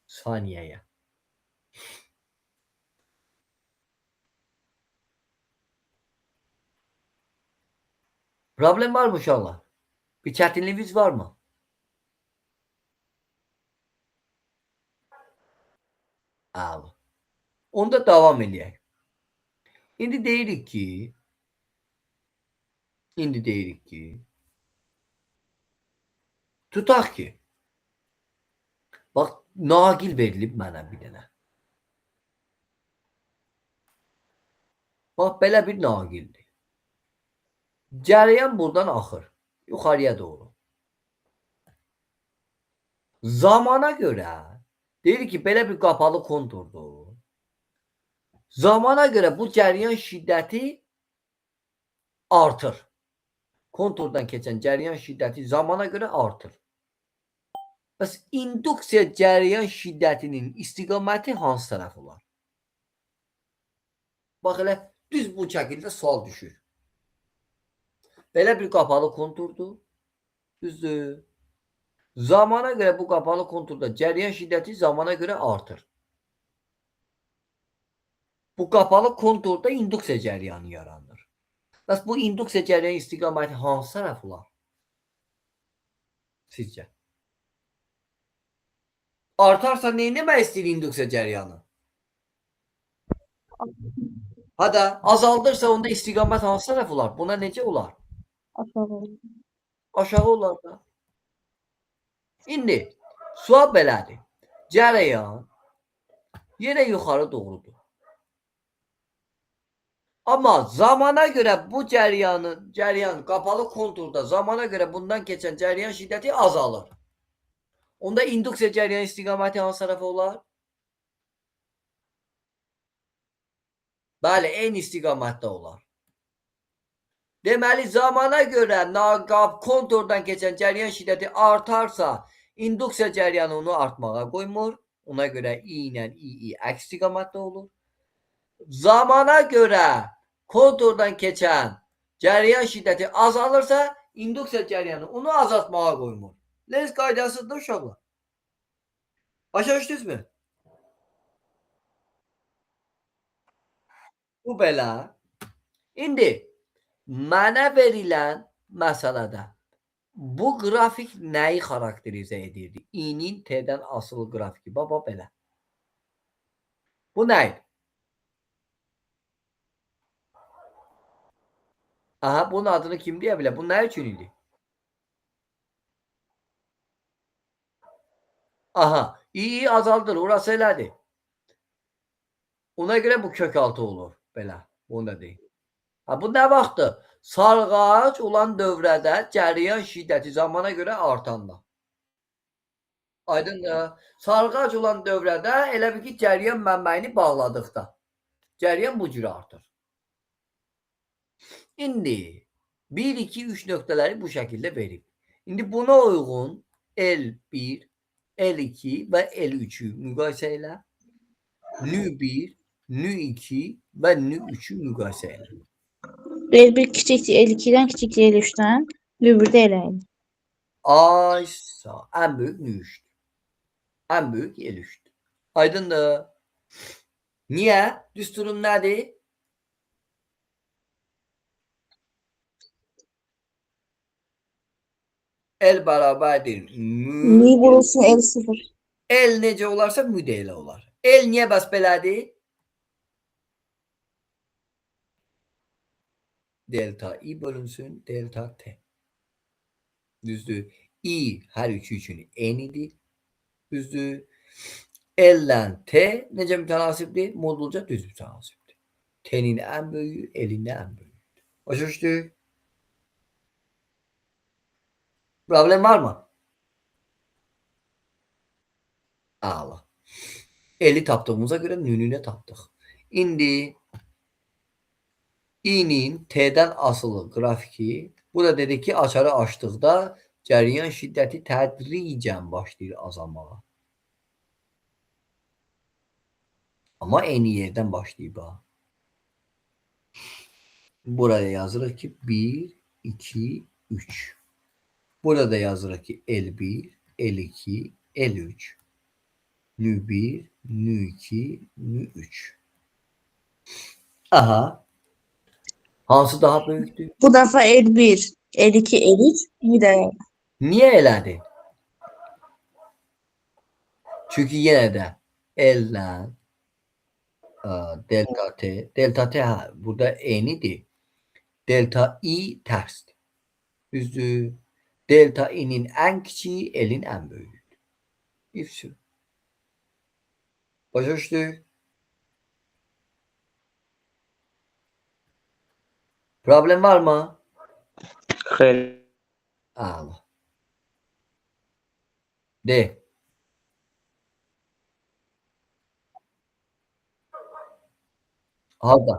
Saniyəyə. Problem var mı uşaqlar? Bir çətinliyiniz var mı? Əla. Onda davam eləyək. İndi deyirik ki, tutaq ki, bax, naqil verilib mənə bir dənə. Bax, belə bir naqildir. Cərəyan buradan axır. Yuxarıya doğru. Zamana görə deyir ki, belə bir qapalı konturdur. Zamana görə bu cərəyan şiddəti artır. Konturdan keçən cərəyan şiddəti zamana görə artır. Bəs induksiya cərəyan şiddətinin istiqaməti hansı tərəf olar? Bax elə düz bu şəkildə sual düşür. Belə bir qapalı konturdur. Düzdür. Zamana görə bu qapalı konturda cərəyan şiddəti zamana görə artır. Bu qapalı konturda induksiya cərəyanı yaranır. Bəs bu induksiya cərəyanı istiqaməti hansı tərəf olar? Sizcə? Artarsa nə etmək istəyir induksiya cərəyanı? Ha da azaldırsa onda istiqamət hansı tərəf olar? Buna necə olar? Aşağı. Aşağı olar da. İndi sual belədir. Cərəyan yenə yuxarı doğrudur. Amma zamana görə bu cərəyan qapalı konturda zamana görə bundan keçən cərəyan şiddəti azalır. Onda induksiya cərəyan istiqaməti hansı tərəfə olar? Bəli, eyni istiqamətdə olar. Deməli, zamana görə konturdan keçən cərəyan şiddəti artarsa, induksiya cərəyanı onu artmağa qoymur. Ona görə I ilə II əks istiqamətdə olur. Zamana görə konturdan keçən cərəyan şiddəti azalırsa, induksiya cərəyanı onu azaltmağa qoymur. Lenz qaydasıdır uşaqlar. Başa düşdünüzmü? Bu belə. İndi mənə verilən məsələdə bu qrafik nəyi xarakterizə edirdi? İ-nin T-dən asılı qrafiki. Baba belə. Bu nə idi? Aha, bunun adını kim deyə bilər? Bu nə üçün idi? Aha, İ azaldır. Orası elədir. Ona görə bu kök altı olur. Belə. Bunu da deyim. Ha, bu nə vaxtdır? Sarğac olan dövrədə cərəyan şiddəti zamana görə artanda. Aydındır. Sarğac olan dövrədə elə bil ki, cərəyan mənbəyini bağladıqda. Cərəyan bu cür artır. İndi 1, 2, 3 nöqtələri bu şəkildə verib. İndi buna uyğun L1, L2 və L3-ü müqayisə elə. Nü1, Nü2 və Nü3-ü müqayisə elə. L1 kiçikdir L2-dən, kiçikdir L3-dən. L1 də elə. Aysa, ən böyük Nü3-dür. Ən böyük L3-dür. Aydındır. Niyə? Düsturum nədir? L bərabərdir mü. Mi vurulsun L0. L necə olarsa mü də elə olar. L niyə bəs belədir? Delta I bölünsün delta T. Düzdür. I hər üçü üçün eynidir. Düzdür. L ilə T necə mütənasibdir? Modulca düz mütənasibdir. T'nin ən böyüyü, L'in də ən böyüyüdür. Başa düşdük? Problem var mı? Əla. L'i tapdığımıza görə nünü də tapdıq. İndi İ-nin T-dən asılı qrafiki. Burada dedik ki, açarı açdıqda cərəyan şiddəti tədricən başlayır azalmağa. Amma eyni yerdən başlayıb ha. Buraya yazırıq ki, 1, 2, 3. Burada yazırıq ki, L1, L2, L3, Nü1, Nü2, Nü3. Aha. Hansı daha böyükdür? Bu dəfə L1, L2, L3, bir də Niyə elədi? Çünki yenə də L-lə delta T, delta T hə, burada eynidir. Delta I tərsdir. Düzdür? Delta I-nin ən kiçiyi L-in ən böyüyüdür. İfsü. Başa düşdük? Problem var mı? Xeyr. Əla. D. Harda?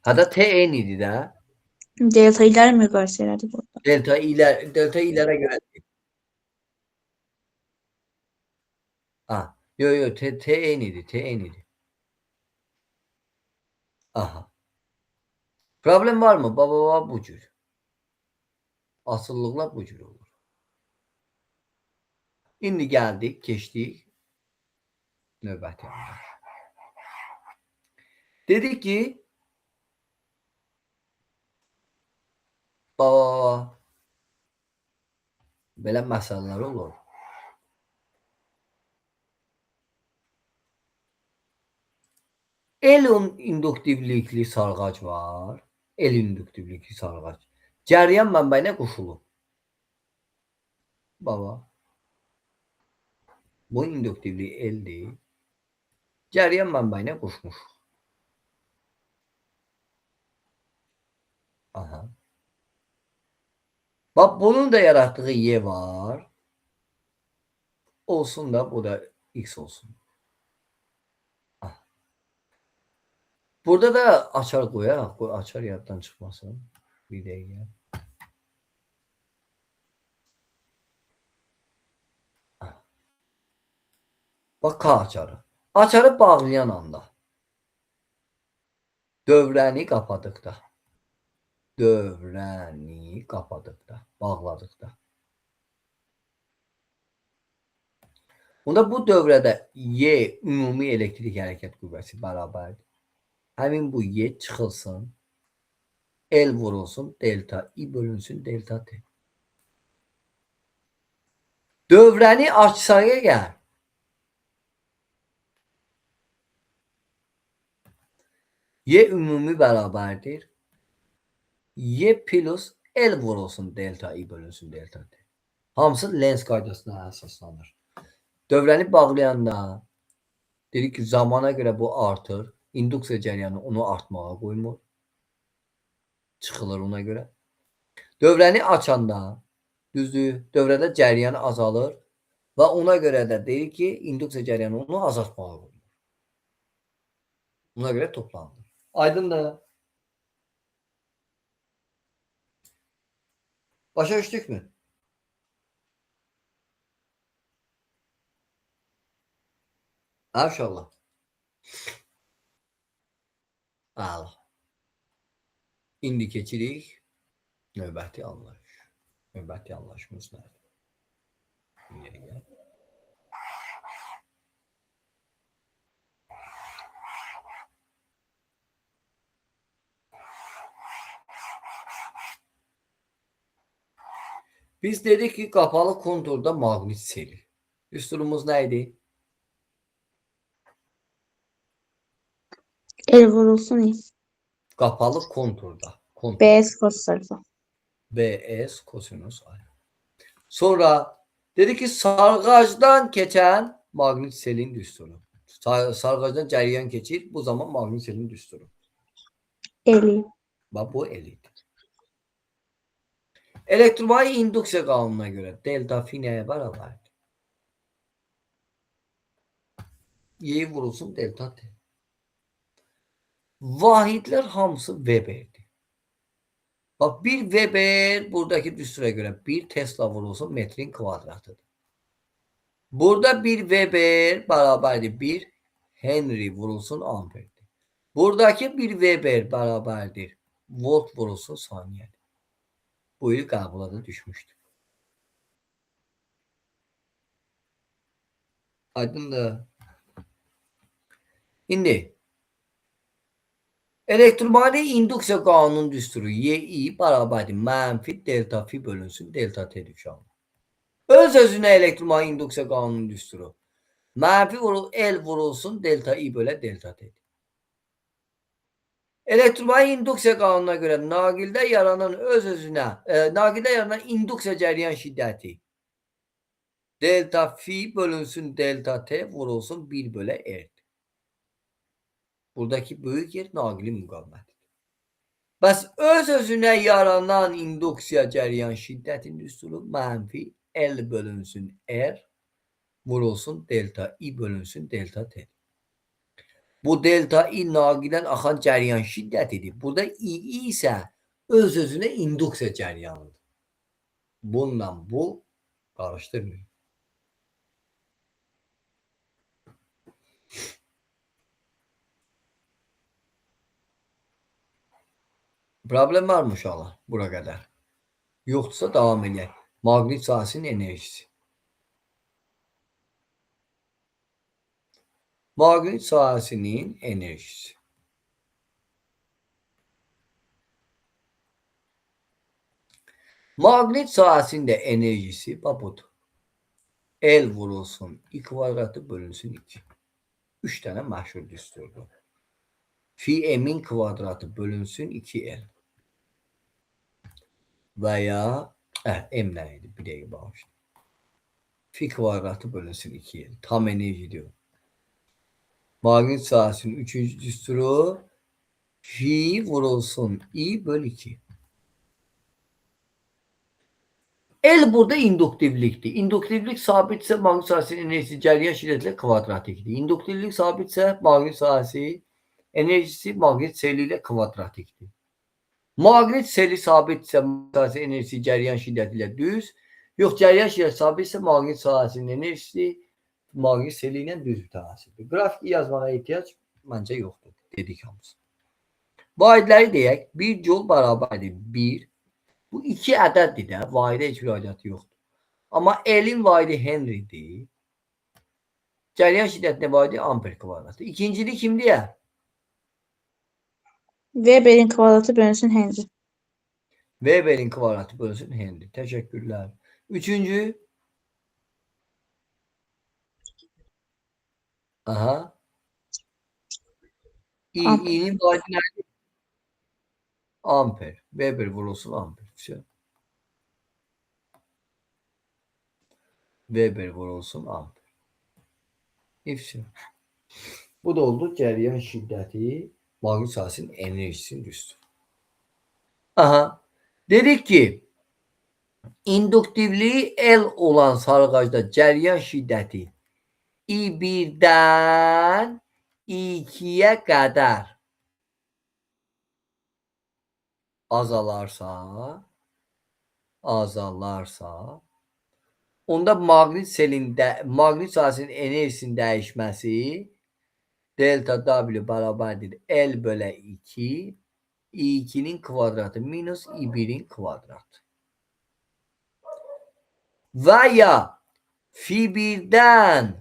Hətta T eyni idi də. Delta ilə müqayisə elədi burada. Delta ilə, delta i'lərə görə. Ha, yo yo T eyni idi, T eyni idi. Aha. Problem var mı? Baba baba bu cür. Asıllıqlar bu cür olur. İndi gəldik, keçdik növbəti. Dedik ki baba belə məsələlər olur. L induktivlikli sarğac var. L induktivlikli sarğac. Cəryan mənbəyinə qoşulub. Baba. Bu induktivliyi L'dir. Cəryan mənbəyinə qoşmuş. Aha. Bax, bunun da yaratdığı Y var. Olsun da bu da X olsun. Aha. Burada da açar qoyaq. Qoy, açar yaddan çıxmasın. Bir dəqiqə. Aha. Bax, K açarı. Açarı bağlayan anda. Dövrəni qapadıqda. Dövrəni qapadıqda, bağladıqda. Onda bu dövrədə Y ümumi elektrik hərəkət qüvvəsi bərabərdir. Həmin bu Y çıxılsın, L vurulsun, delta I bölünsün, delta T. Dövrəni açsaq əgər, Y ümumi bərabərdir. Y plus L vurulsun, delta I bölünsün, delta T. Hamısı Lenz qaydasına əsaslanır. Dövrəni bağlayanda dedik ki, zamana görə bu artır. İnduksiya cəryanı onu artmağa qoymur. Çıxılır ona görə. Dövrəni açanda, düzdür, dövrədə cəryan azalır və ona görə də dedik ki, induksiya cəryanı onu azaltmağa qoymur. Ona görə toplanır. Aydındır. Başa düşdük mü? Maşallah. Əla. İndi keçirik növbəti anlayış. Növbəti anlayışımız nədir? Bir dəqiqə. Biz dedik ki, qapalı konturda maqnit seli. Düsturumuz nə idi? L vurulsun I. Qapalı konturda. Kontur. BS kos alfa. BS kosinüs alfa. Sonra dedi ki sarğacdan keçən maqnit selin düsturu. Sarğacdan cəryan keçir. Bu zaman maqnit selin düsturu. L. Bax bu L idi. Elektromanyetik induksiya qanununa görə delta fi nəyə bərabərdir? Y vurulsun delta T. Vahidlər hamısı Weber'dir. Bax bir Weber buradakı düstura görə bir Tesla vurulsun metrin kvadratıdır. Burada bir Weber bərabərdir 1 Henry vurulsun amperdir. Buradakı bir Weber bərabərdir volt vurulsun saniyədir. Bu il qəbula da düşmüşdür. Aydındır. İndi elektromanyetik induksiya qanunun düsturu YI bərabərdir mənfi delta fi bölünsün delta T düşən. Öz özünə elektromanyetik induksiya qanunun düsturu mənfi L vurulsun delta I bölə delta T. Elektromanyetik induksiya qanununa görə naqildə yaranan öz özünə, naqildə yaranan induksiya cəryan şiddəti delta fi bölünsün delta T vurulsun 1 bölə R. Buradakı böyük R naqilin müqavimətidir. Bəs öz-özünə yaranan induksiya cəryan şiddətinin düsturu mənfi L bölünsün R vurulsun delta I bölünsün delta T. Bu delta I naqildən axan cəryan şiddətidir. Burada I isə öz-özünə induksiya cəryanıdır. Bununla bu qarışdırmayın. Problem var mı uşaqlar bura qədər? Yoxdursa davam eləyək. Maqnit sahəsinin enerjisi. Maqnit sahəsinin enerjisi. Maqnit sahəsinin də enerjisi bax budur. L vurulsun I kvadratı bölünsün 2. 3 dənə məşhur düsturdur. Fi m'in kvadratı bölünsün 2L. Və ya m nə idi? Bir dəqiqə bağışlayın. Fi kvadratı bölünsün 2L. Tam enerji diyor. Maqnit sahəsinin üçüncü düsturu fi vurulsun I böl 2. L burada induktivlikdir. İnduktivlik sabitsə maqnit sahəsinin enerjisi cəryan şiddəti ilə kvadratikdir. İnduktivlik sabitsə maqnit sahəsi enerjisi maqnit seli ilə kvadratikdir. Maqnit seli sabitsə maqnit sahəsi enerjisi cəryan şiddəti ilə düz. Yox, cəryan şiddəti sabitsə maqnit sahəsinin enerjisi maqnit seli ilə düz mütənasibdir. Qrafik yazmağa ehtiyac məncə yoxdur, dedik hamısı. Vahidləri deyək, 1 joule bərabərdir 1. Bu iki ədəddir də, vahidə heç bir aidiyyatı yoxdur. Amma L-in vahidi Henry'dir. Cəryan şiddətinə vahidi amper kvadratı. İkincini kim deyə? Weberin kvadratı bölünsün Henry. Weberin kvadratı bölünsün Henry. Təşəkkürlər. Üçüncü. Aha. I, Amper. i'nin vahidi nədir? Amper. Weber vurulsun amper. Vse. Weber vurulsun amper. И все. Bu da oldu cəryan şiddəti maqnit sahəsinin enerjisinin düsturu. Aha. Dedik ki induktivliyi L olan sarğacda cəryan şiddəti I1-dən I2-yə qədər azalarsa, onda maqnit selində maqnit sahəsinin enerjisinin dəyişməsi delta W bərabərdir L bölə 2 I2'nin kvadratı minus I1'in kvadratı. Və ya fi 1-dən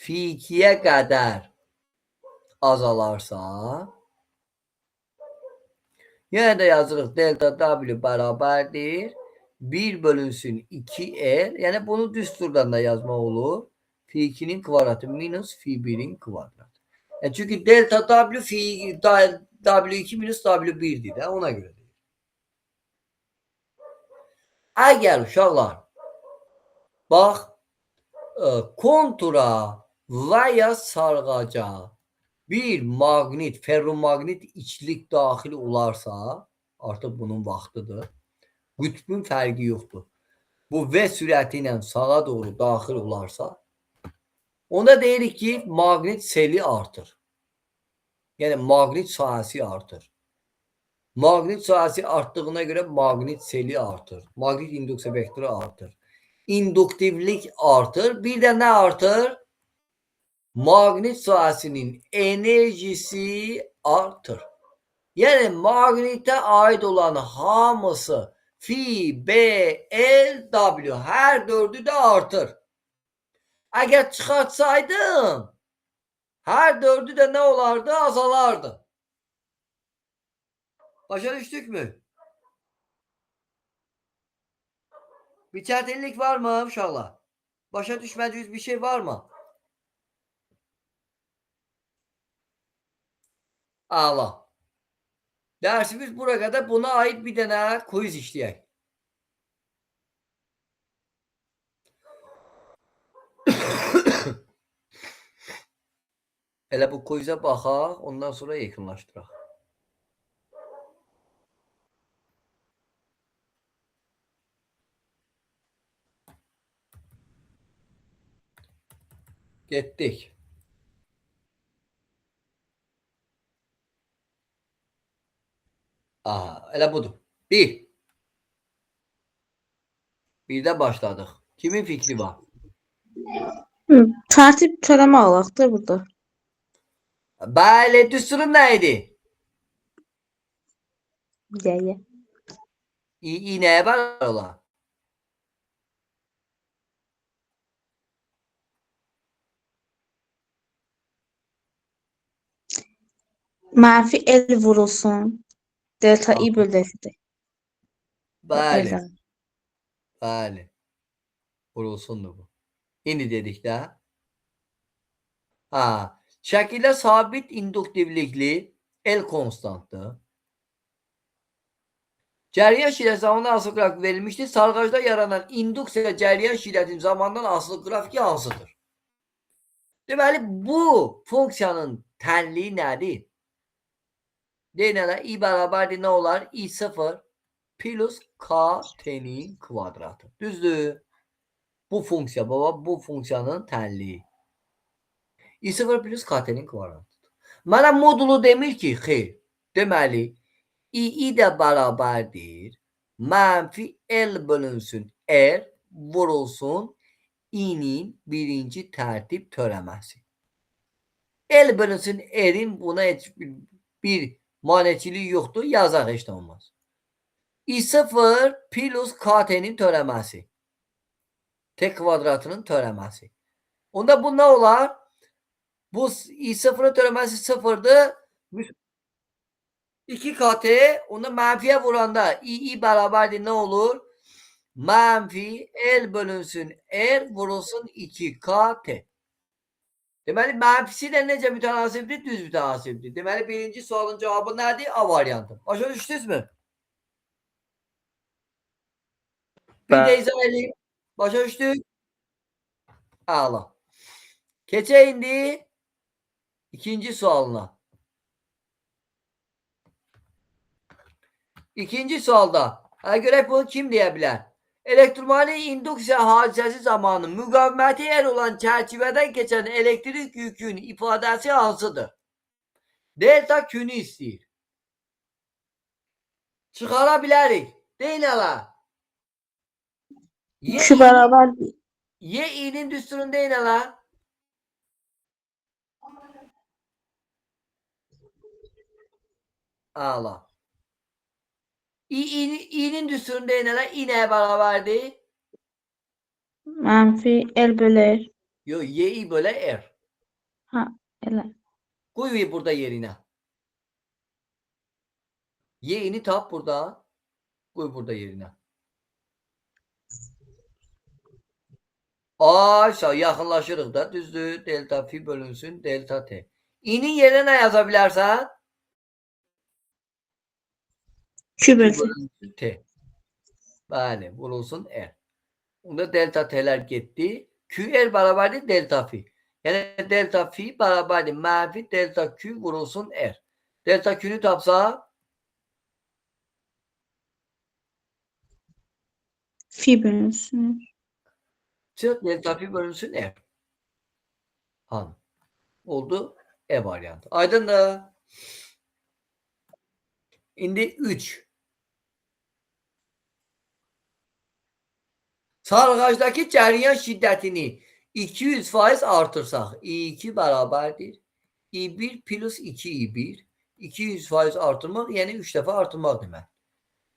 fi 2-yə qədər azalarsa, yenə də yazırıq delta W bərabərdir 1 bölünsün 2L. Yəni bunu düsturdan da yazmaq olur. Fi 2'nin kvadratı minus fi 1'in kvadratı. Yəni çünki delta W fi W2 minus W1'dir də ona görə deyir. Əgər uşaqlar bax kontura və ya sarğaca bir maqnit, ferromaqnit içlik daxil olarsa, artıq bunun vaxtıdır. Qütbün fərqi yoxdur. Bu V sürəti ilə sağa doğru daxil olarsa, onda deyirik ki, maqnit seli artır. Yəni maqnit sahəsi artır. Maqnit sahəsi artdığına görə maqnit seli artır. Maqnit induksiya vektoru artır. İnduktivlik artır. Bir də nə artır? Maqnit sahəsinin enerjisi artır. Yəni maqnitə aid olan hamısı fi, B, L, W hər dördü də artır. Əgər çıxartsaydım, hər dördü də nə olardı? Azalardı. Başa düşdük mü? Bir çətinlik var mı uşaqlar? Başa düşmədiyiniz bir şey var mı? Əla. Dərsimiz bura qədər. Buna aid bir dənə quiz işləyək. Elə bu quizə baxaq, ondan sonra yekunlaşdıraq. Getdik. Aha, elə budur. 1. 1-də başladıq. Kimin fikri var? Tərtib törəmə alaq da burada. Bəli, düsturun nə idi? Bir dəqiqə. İ nəyə bərabər olar? Mənfi L vurulsun. Delta I bölü delta T. Bəli, Delta. bəli. Vurulsundur bu. İndi dedik də. Ha, şəkildə sabit induktivlikli L konstantdır. Cəryan şiddəti zamandan asılı qrafik verilmişdir. Sarğacda yaranan induksiya cəryan şiddətinin zamandan asılı qrafiki hansıdır? Deməli, bu funksiyanın tənliyi nədir? Deyin hələ, I bərabərdir nə olar? I0 plus KT-nin kvadratı. Düzdür? Bu funksiya, baba, bu funksiyanın tənliyi. I0 plus KT-nin kvadratıdır. Mənə modulu demir ki, xeyr. Deməli, II də bərabərdir. Mənfi L bölünsün R vurulsun I-nin birinci tərtib törəməsi. L bölünsün R-in buna heç bir maneçiliyi yoxdur. Yazaq heç nə olmaz. I0 plus KT-nin törəməsi. T kvadratının törəməsi. Onda bu nə olar? Bu I0-ın törəməsi sıfırdır. 2KT onda mənfiyə vuranda II bərabərdir nə olur? Mənfi L bölünsün R vurulsun 2KT. Deməli, mənfisi ilə necə mütənasibdir? Düz mütənasibdir. Deməli, birinci sualın cavabı nədir? A variantı. Başa düşdünüzmü? Bir də izah edeyim. Başa düşdük? Əla. Keçək indi ikinci sualına. İkinci sualda, görək bunu kim deyə bilər? Elektromaqnit induksiya hadisəsi zamanı müqaviməti R olan çərçivədən keçən elektrik yükün ifadəsi hansıdır? Delta Q-nü istəyir. Çıxara bilərik. Deyin hələ. Q bərabərdir. Y i'nin düsturunu deyin hələ. Əla. İ'nin düsturunu deyin hələ. İ nəyə bərabərdir? Mənfi L bölü R. Yo, Y i bölə R. Ha, elə. Qoy burada yerinə. Y-ni tap burada. Qoy burada yerinə. Aysa yaxınlaşırıq da. Düzdür. Delta fi bölünsün delta T. İ'nin yerinə nə yaza bilərsən? Q bölü T. Bölünsün T. Bəli, vurulsun R. Onda delta T'lər getdi. QR bərabərdir delta fi. Yəni delta fi bərabərdir mənfi delta Q vurulsun R. Delta Q-nü tapsa Fi bölünsün. Çıx delta fi bölünsün R. Hanı. Oldu E variantı. Aydındır. İndi 3. Sarğacdakı cəryan şiddətini 200% artırsaq I2 bərabərdir. I1 plus 2I1. 200% artırmaq, yəni 3 dəfə artırmaq demək.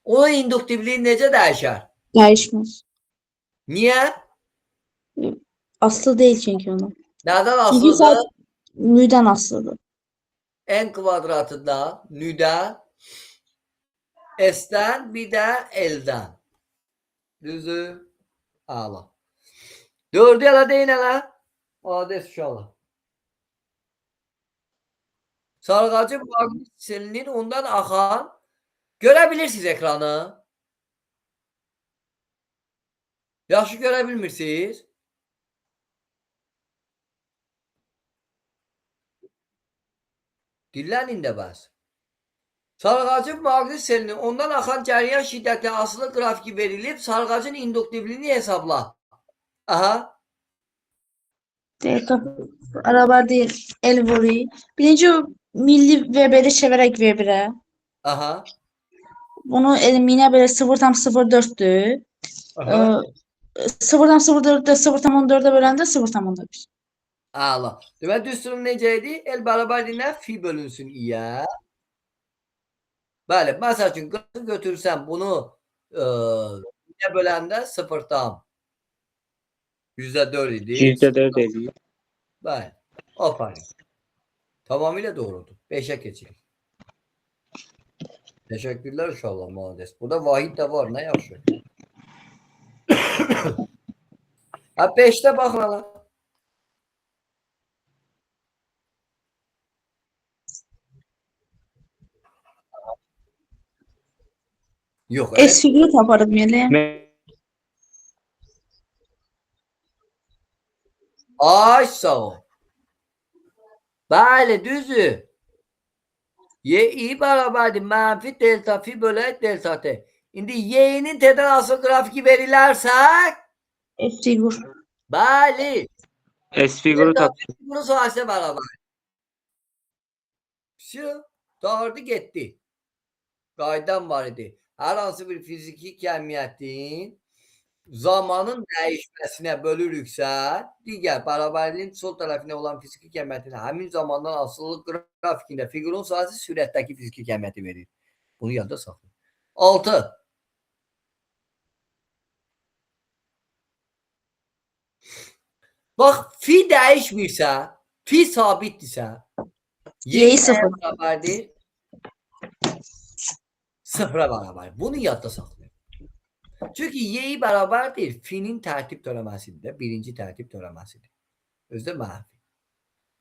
Onun induktivliyi necə dəyişər? Dəyişməz. Niyə? Asılı deyil çünki ondan. Nədən Çünki asılıdır? zaten nüdən asılıdır. N kvadratında nüdən, S-dən, bir də L-dən. Düzdür? Əla. Dördü hələ deyin hələ. Ades uşaqlar. Sarğacı maqnit silinin ondan axan görə bilirsiniz ekranı. Yaxşı görə bilmirsiniz. Dillənin də bəs. Sarğacın maqnit selinin ondan axan cəryan şiddətinə asılı qrafiki verilib, sarğacın induktivliyini hesabla. Aha. Delta beraber değil. El vuruyor. Birinci milli V1'i çevirək V1'e. Aha. Bunu elminə belə 0,04-dür. Aha. 0,04-də 0,14-ə böləndə 0,1. Əla. Deməli düsturum necə idi? L bərabərdir nə? Fi bölünsün i-yə. Bəli, məsəl üçün qırxı götürsən bunu i-yə böləndə 0,4 idi. %4 eləyir. Bəli. Aferin. Tamamilə doğrudur. 5'e keçirik. Teşekkürler inşallah mühendis. Burada vahid de var. Ne yaxşı. Ha 5'te baxın hala. Yox, elə. S figürü taparım elə. Ay sağ ol. Bəli, düzdür. Y bərabərdir mənfi delta fi bölək delta T. İndi Y-nin T'dən asılı qrafiki verilərsə, S figur. bəli, S figürü delta tap. fi bunun sahəsinə bərabər. Şu, dağırdı getdi. Qaydam var idi. Hər hansı bir fiziki kəmiyyətin zamanın dəyişməsinə bölürüksə, digər bərabərliyin sol tərəfinə olan fiziki kəmiyyətin həmin zamandan asılı qrafikində fiqurun sahəsi sürətdəki fiziki kəmiyyəti verir. Bunu yadda saxlayın. 6. Bax, fi dəyişmirsə, fi sabitdirsə, Y nəyə sıfır. bərabərdir? Sıfıra bərabər. Bunu yadda saxlayın. Çünki y bərabərdir fi'nin tərtib törəməsidir də, birinci tərtib törəməsidir. Özü də mənfi.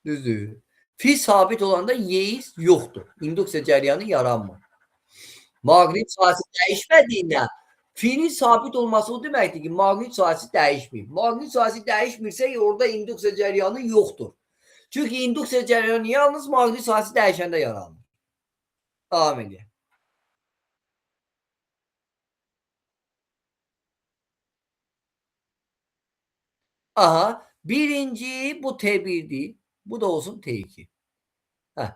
Düzdür. Fi sabit olanda y yoxdur. İnduksiya cəryanı yaranmır. Maqnit sahəsi dəyişmədiyindən fi'nin sabit olması o deməkdir ki, maqnit sahəsi dəyişmir. Maqnit sahəsi dəyişmirsə, orada induksiya cəryanı yoxdur. Çünki induksiya cəryanı yalnız maqnit sahəsi dəyişəndə yaranır. Davam edək. Aha, birinci bu T1'dir. Bu da olsun T2. Heh.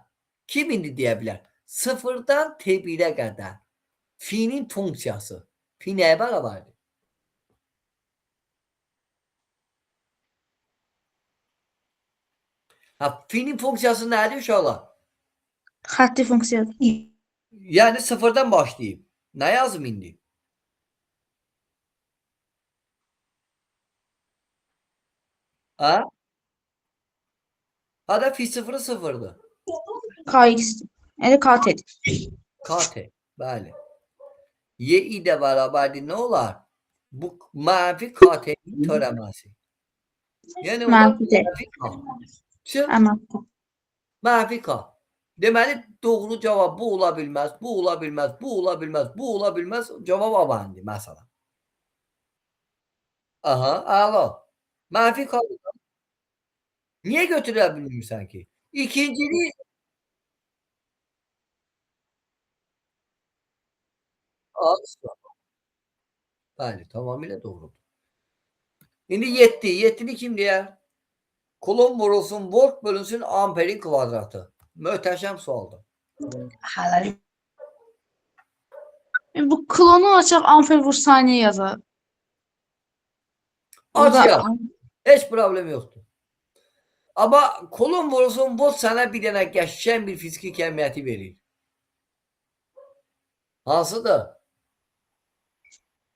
Kim indi deyə bilər? Sıfırdan T1'ə qədər fi'nin funksiyası. Fi nəyə bərabərdir? Ha, fi'nin funksiyası nədir uşaqlar? Xətti funksiya. Yəni sıfırdan başlayıb. Nə yazım indi? Ha? Ha da fi sıfırı sıfırdır. KX. Elə KT. KT. Bəli. Y də bərabərdir. Nə olar? Bu mənfi KT-nin törəməsi. Yəni o da Mənfi T. mənfi K. Vse, Mənfi. Mənfi K. Deməli doğru cavab bu ola bilməz, bu ola bilməz, bu ola bilməz, bu ola bilməz. Cavab A bəndi məsələn. Aha, əla. Mənfi K. Niyə götürə bilmirsən ki? İkincini Asla. Bəli, tamamilə doğrudur. İndi 7. 7-ni kim deyər? Kulon vurulsun, volt bölünsün amperin kvadratı. Möhtəşəm sualdır. Bu klonu açaq amper vur saniyə yazar. Aç Orada ya. Heç problem yoxdur. Amma kulon vurulsun, volt sənə bir dənə qəşəng bir fiziki kəmiyyəti verir. Hansıdır?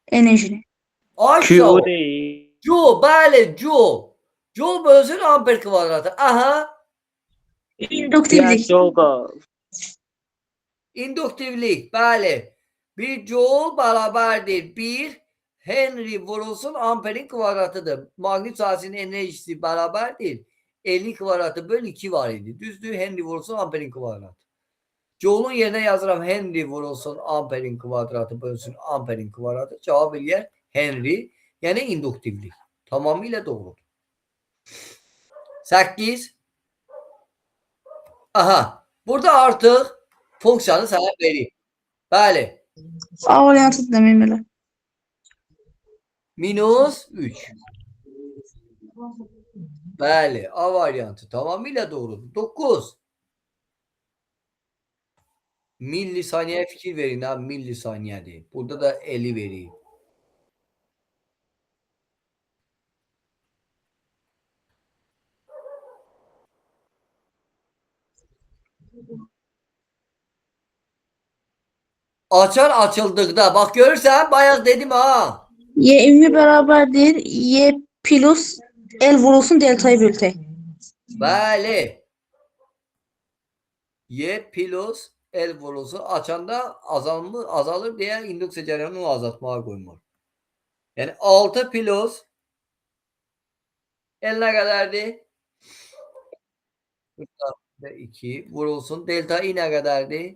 Enerjini. Ay Q sağ ol. deyil. Joule, bəli, Joule. Joule bölünsün amper kvadratı. Aha, İnduktivlik. Jolqa. induktivlik, bəli. Bir Joule bərabərdir 1 Henry vurulsun amperin kvadratıdır. Maqnit sahəsinin enerjisi bərabərdir. 50 kvadratı böl 2 var idi. Düzdür? Henry vurulsun amperin kvadratı. Joule'un yerinə yazıram Henry vurulsun amperin kvadratı bölünsün amperin kvadratı. Cavab eləyər Henry, yəni induktivlik. Tamamilə doğrudur. 8. Aha. Burada artıq funksiyanı sənə verir. Bəli. A variantı deməyim elə. Minus 3. Bəli, A variantı tamamilə doğrudur. 9. Millisaniyə fikir verin ha, millisaniyədir. Burada da 50 verir. Açar açıldıqda, bax görürsən, bayaq dedim ha. Y ümumi bərabərdir. Y plus L vurulsun deltaya böltək. Bəli. Y plus L vurulsu açanda azalır deyə induksiya cərəyanını onu azaltmağa qoymur. Yəni 6 plus L nə qədərdir? 2 vurulsun. Delta I nə qədərdir?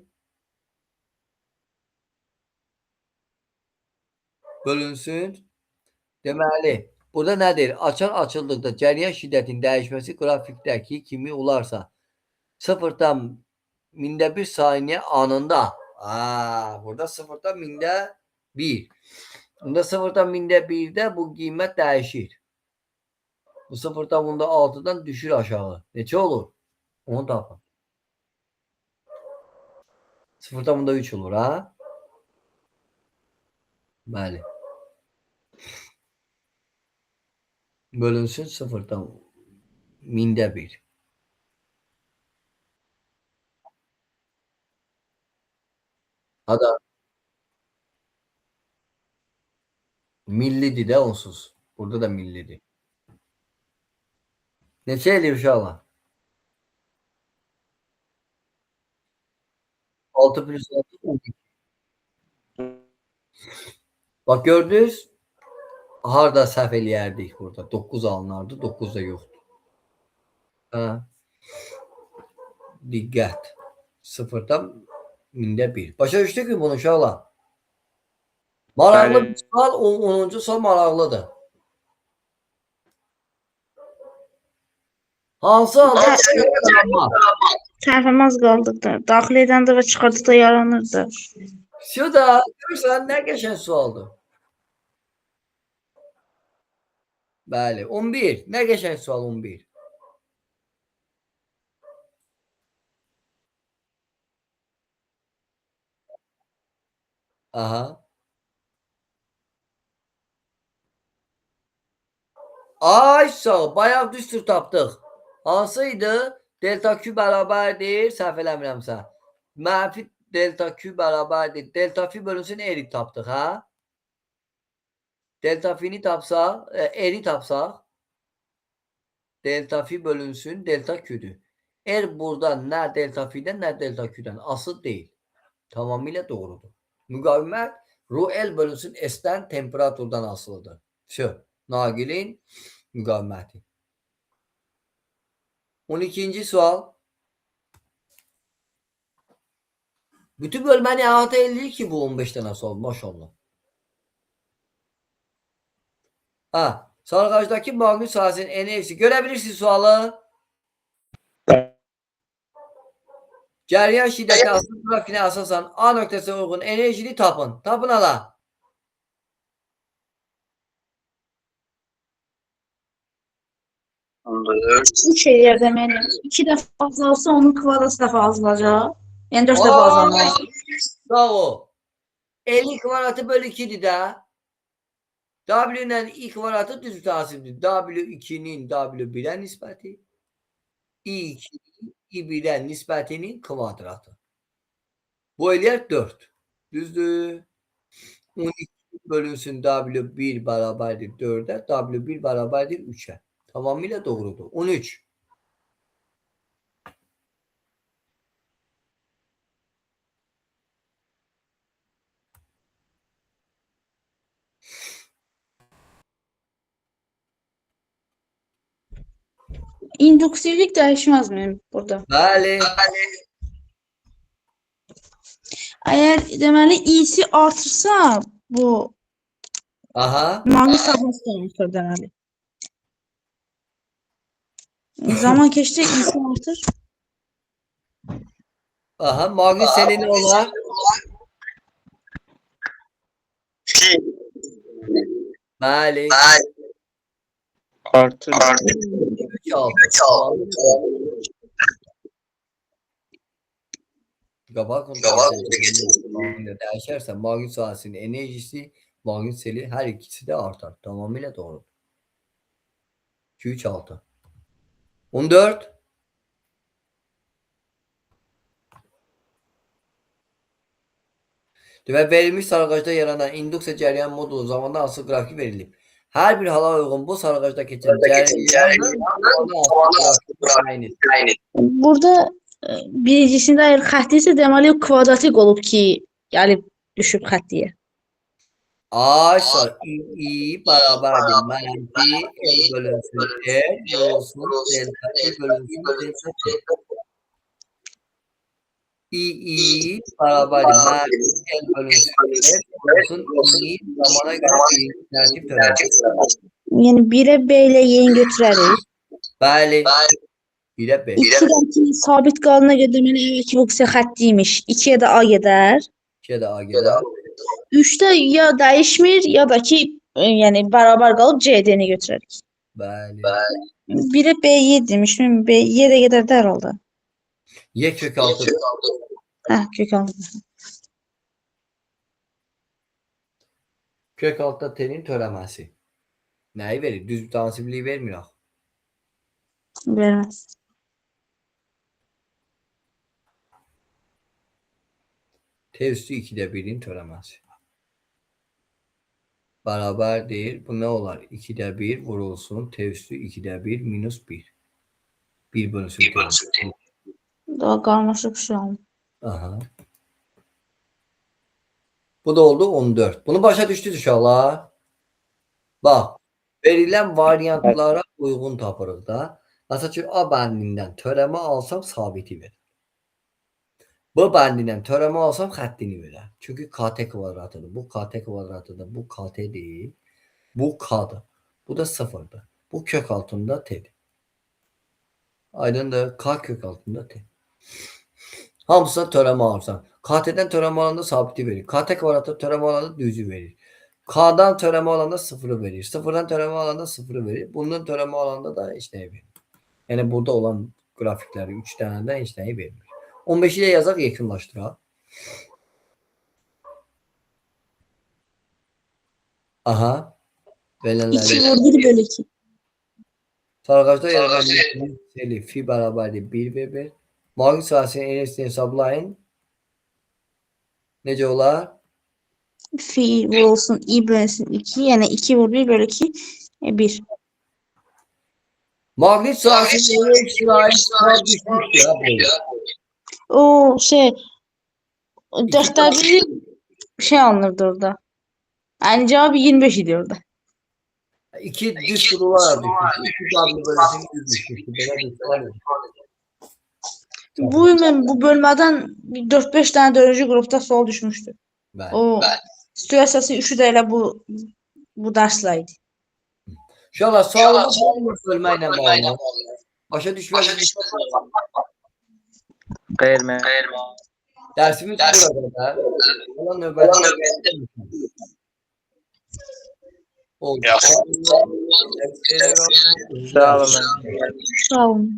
Bölünsün. Deməli, burada nədir? Açar açıldıqda cəryan şiddətinin dəyişməsi qrafikdəki kimi olarsa 0,1 saniyə anında. Burada 0,1. Bunda 0,1-də bu qiymət dəyişir. Bu 0,6-dan düşür aşağı. Neçə olur? Onu tapın. 0,3 olur ha? Bəli. Bölünsün 0,1. Hada millidir də onsuz. Burada da millidir. Neçə eləyir uşaqlar? 6 plus 6 12. Bax gördünüz? Harda səhv eləyərdik burada. 9 alınardı, 9 da yoxdur. Hə. Diqqət. 0,1. Başa düşdük mü bunu uşaqlar? Maraqlı Bəli. bir sual, 10-cu sual maraqlıdır. Hansı halda Tərpənmə az qaldıqda, daxil edəndə və çıxardıqda yaranırdı. Şu da görürsən nə qəşəng sualdır. Bəli, 11. Nə qəşəng sual 11. Aha. Ay sağ ol, bayaq düzdür tapdıq. Hansı idi? Delta Q bərabərdir, səhv eləmirəmsə. Mənfi delta Q bərabərdir. Delta Fi bölünsün R-i tapdıq, hə? Delta Fi'ni tapsaq, R-i tapsaq, delta Fi bölünsün delta Q'dur. R burada nə delta Fi'dən, nə delta Q'dən asılı deyil. Tamamilə doğrudur. Müqavimət rho L bölünsün S-dən temperaturdan asılıdır. Şu, naqilin müqaviməti. 12-ci sual. Bütün bölməni əhatə eləyir ki bu 15 dənə sual, maşallah. Ha, sarğacdakı maqnit sahəsinin enerjisi. Görə bilirsiniz sualı? Cəryan şiddəti asılı qrafikinə əsasən A nöqtəsinə uyğun enerjini tapın. Tapın hala. 3 eləyər deməli. 2 dəfə azalsa onun kvadratı dəfə azalacaq. Yəni 4 dəfə azalacaq. Sağ ol. 50 kvadratı bölü 2'dir də. W ilə I kvadratı düz mütənasibdir. W2'nin W1'ə nisbəti, I2'nin I1'ə nisbətinin kvadratı. Bu eləyər 4. Düzdür. 12 bölünsün W1 bərabərdir 4'ə, W1 bərabərdir 3'ə. Tamamilə doğrudur. 13. İnduktivlik dəyişməzmi burada? Bəli. Əgər deməli I-si artırsa bu Aha. maqnit sahəsi də artır deməli. Zaman keçdikcə I-si artır. Aha, maqnit seli nə olar? Bəli. Artır. 3 6. Qabaq dəyişərsə maqnit sahəsinin enerjisi, maqnit seli hər ikisi də artar. Tamamilə doğrudur. 2 3 6. 14. Demək, verilmiş sarğacda yaranan induksiya cəryan modulu zamandan asılı qrafiki verilib. Hər bir hala uyğun bu sarğacda keçən cəryanın zamandan asılı qrafiki təyin edilir. Burada birincisində əgər xətti isə deməli kvadratik olub ki, gəlib düşüb xəttiyə. Aysa I bərabərdir mənfi L bölünsün R olsun delta I bölünsün delta T. I bərabərdir mənfi L bölünsün R olsun I zamana görə birinci tərtib törəməsi. Yəni 1-ə B ilə y-ni götürərik. Bəli. 1-ə B. 2-dən 2 sabit qalana görə deməli əvvəlki bu qısa xətti imiş. 2-yə də A gedər. 2-yə də A gedər. 3-də ya dəyişmir, ya da ki, yəni bərabər qalıb C-D-ni götürərik. Bəli. 1-ə B Y demişdim. B Y də gedər də hər halda. Y kök 6. Hə, kök 6. Kök 6-da T-nin törəməsi. Nəyi verir? Düz mütənasibliyi vermir axı. Verməz. T üstü 2-də 1-in törəməsi. Bərabərdir. Bu nə olar? 2-də 1 vurulsun. T üstü 2-də 1 minus 1. 1 bölünsün T. Daha qarmaşıq bir şey olmur. Aha. Bu da oldu 14. Bunu başa düşdünüz uşaqlar? Bax, verilən variantlara uyğun tapırıq da. Məsəl üçün A bəndindən törəmə alsam sabiti verir. B bəndindən törəmə alsam xəttini verər. Çünki KT kvadratıdır. Bu KT kvadratıdır. Bu KT deyil. Bu K-dır. Bu da sıfırdır. Bu kök altında T'dir. Aydındır. K kök altında T. Hamısına törəmə alırsan. KT-dən törəmə alanda sabiti verir. KT kvadratı törəmə alanda düzü verir. K'dan törəmə alanda sıfırı verir. Sıfırdan törəmə alanda sıfırı verir. Bundan törəmə alanda da heç nəyi verir. Yəni burada olan qrafikləri 3 dənədən heç nəyi vermir. 15-i də yazaq, yekunlaşdıraq. Aha. 2 Verilənləri. vur 1 bölü 2. Sarğacda yaranan seli fi bərabərdir 1 və 1. Maqnit sahəsinin enerjisini hesablayın. Necə olar? Fi vurulsun i bölünsün 2. Yəni 2 vur 1 bölü 2 1. Maqnit sahəsinin enerjisi aşağı düşmüşdür ha böyle. O şey 4-də 1 şey alınırdı orada. Yəni cavab 25 idi orada. 2 düz kurular düşmüşdü. 2 W bölünsün 100 düşmüşdü. Belə bir sual yox. Bu ümumi bu bölmədən 4-5 dənə dördüncü qrupda sual düşmüşdü. Bəli. O situasiyası üçü də elə bu dərslə idi. Uşaqlar sualımız olmur bölməklə bağlı. Başa düşmədiniz. Xeyr, müəllim. Dərsimiz burada qədər. Qalan növbəti oldu. Sağ olun. Sağ olun.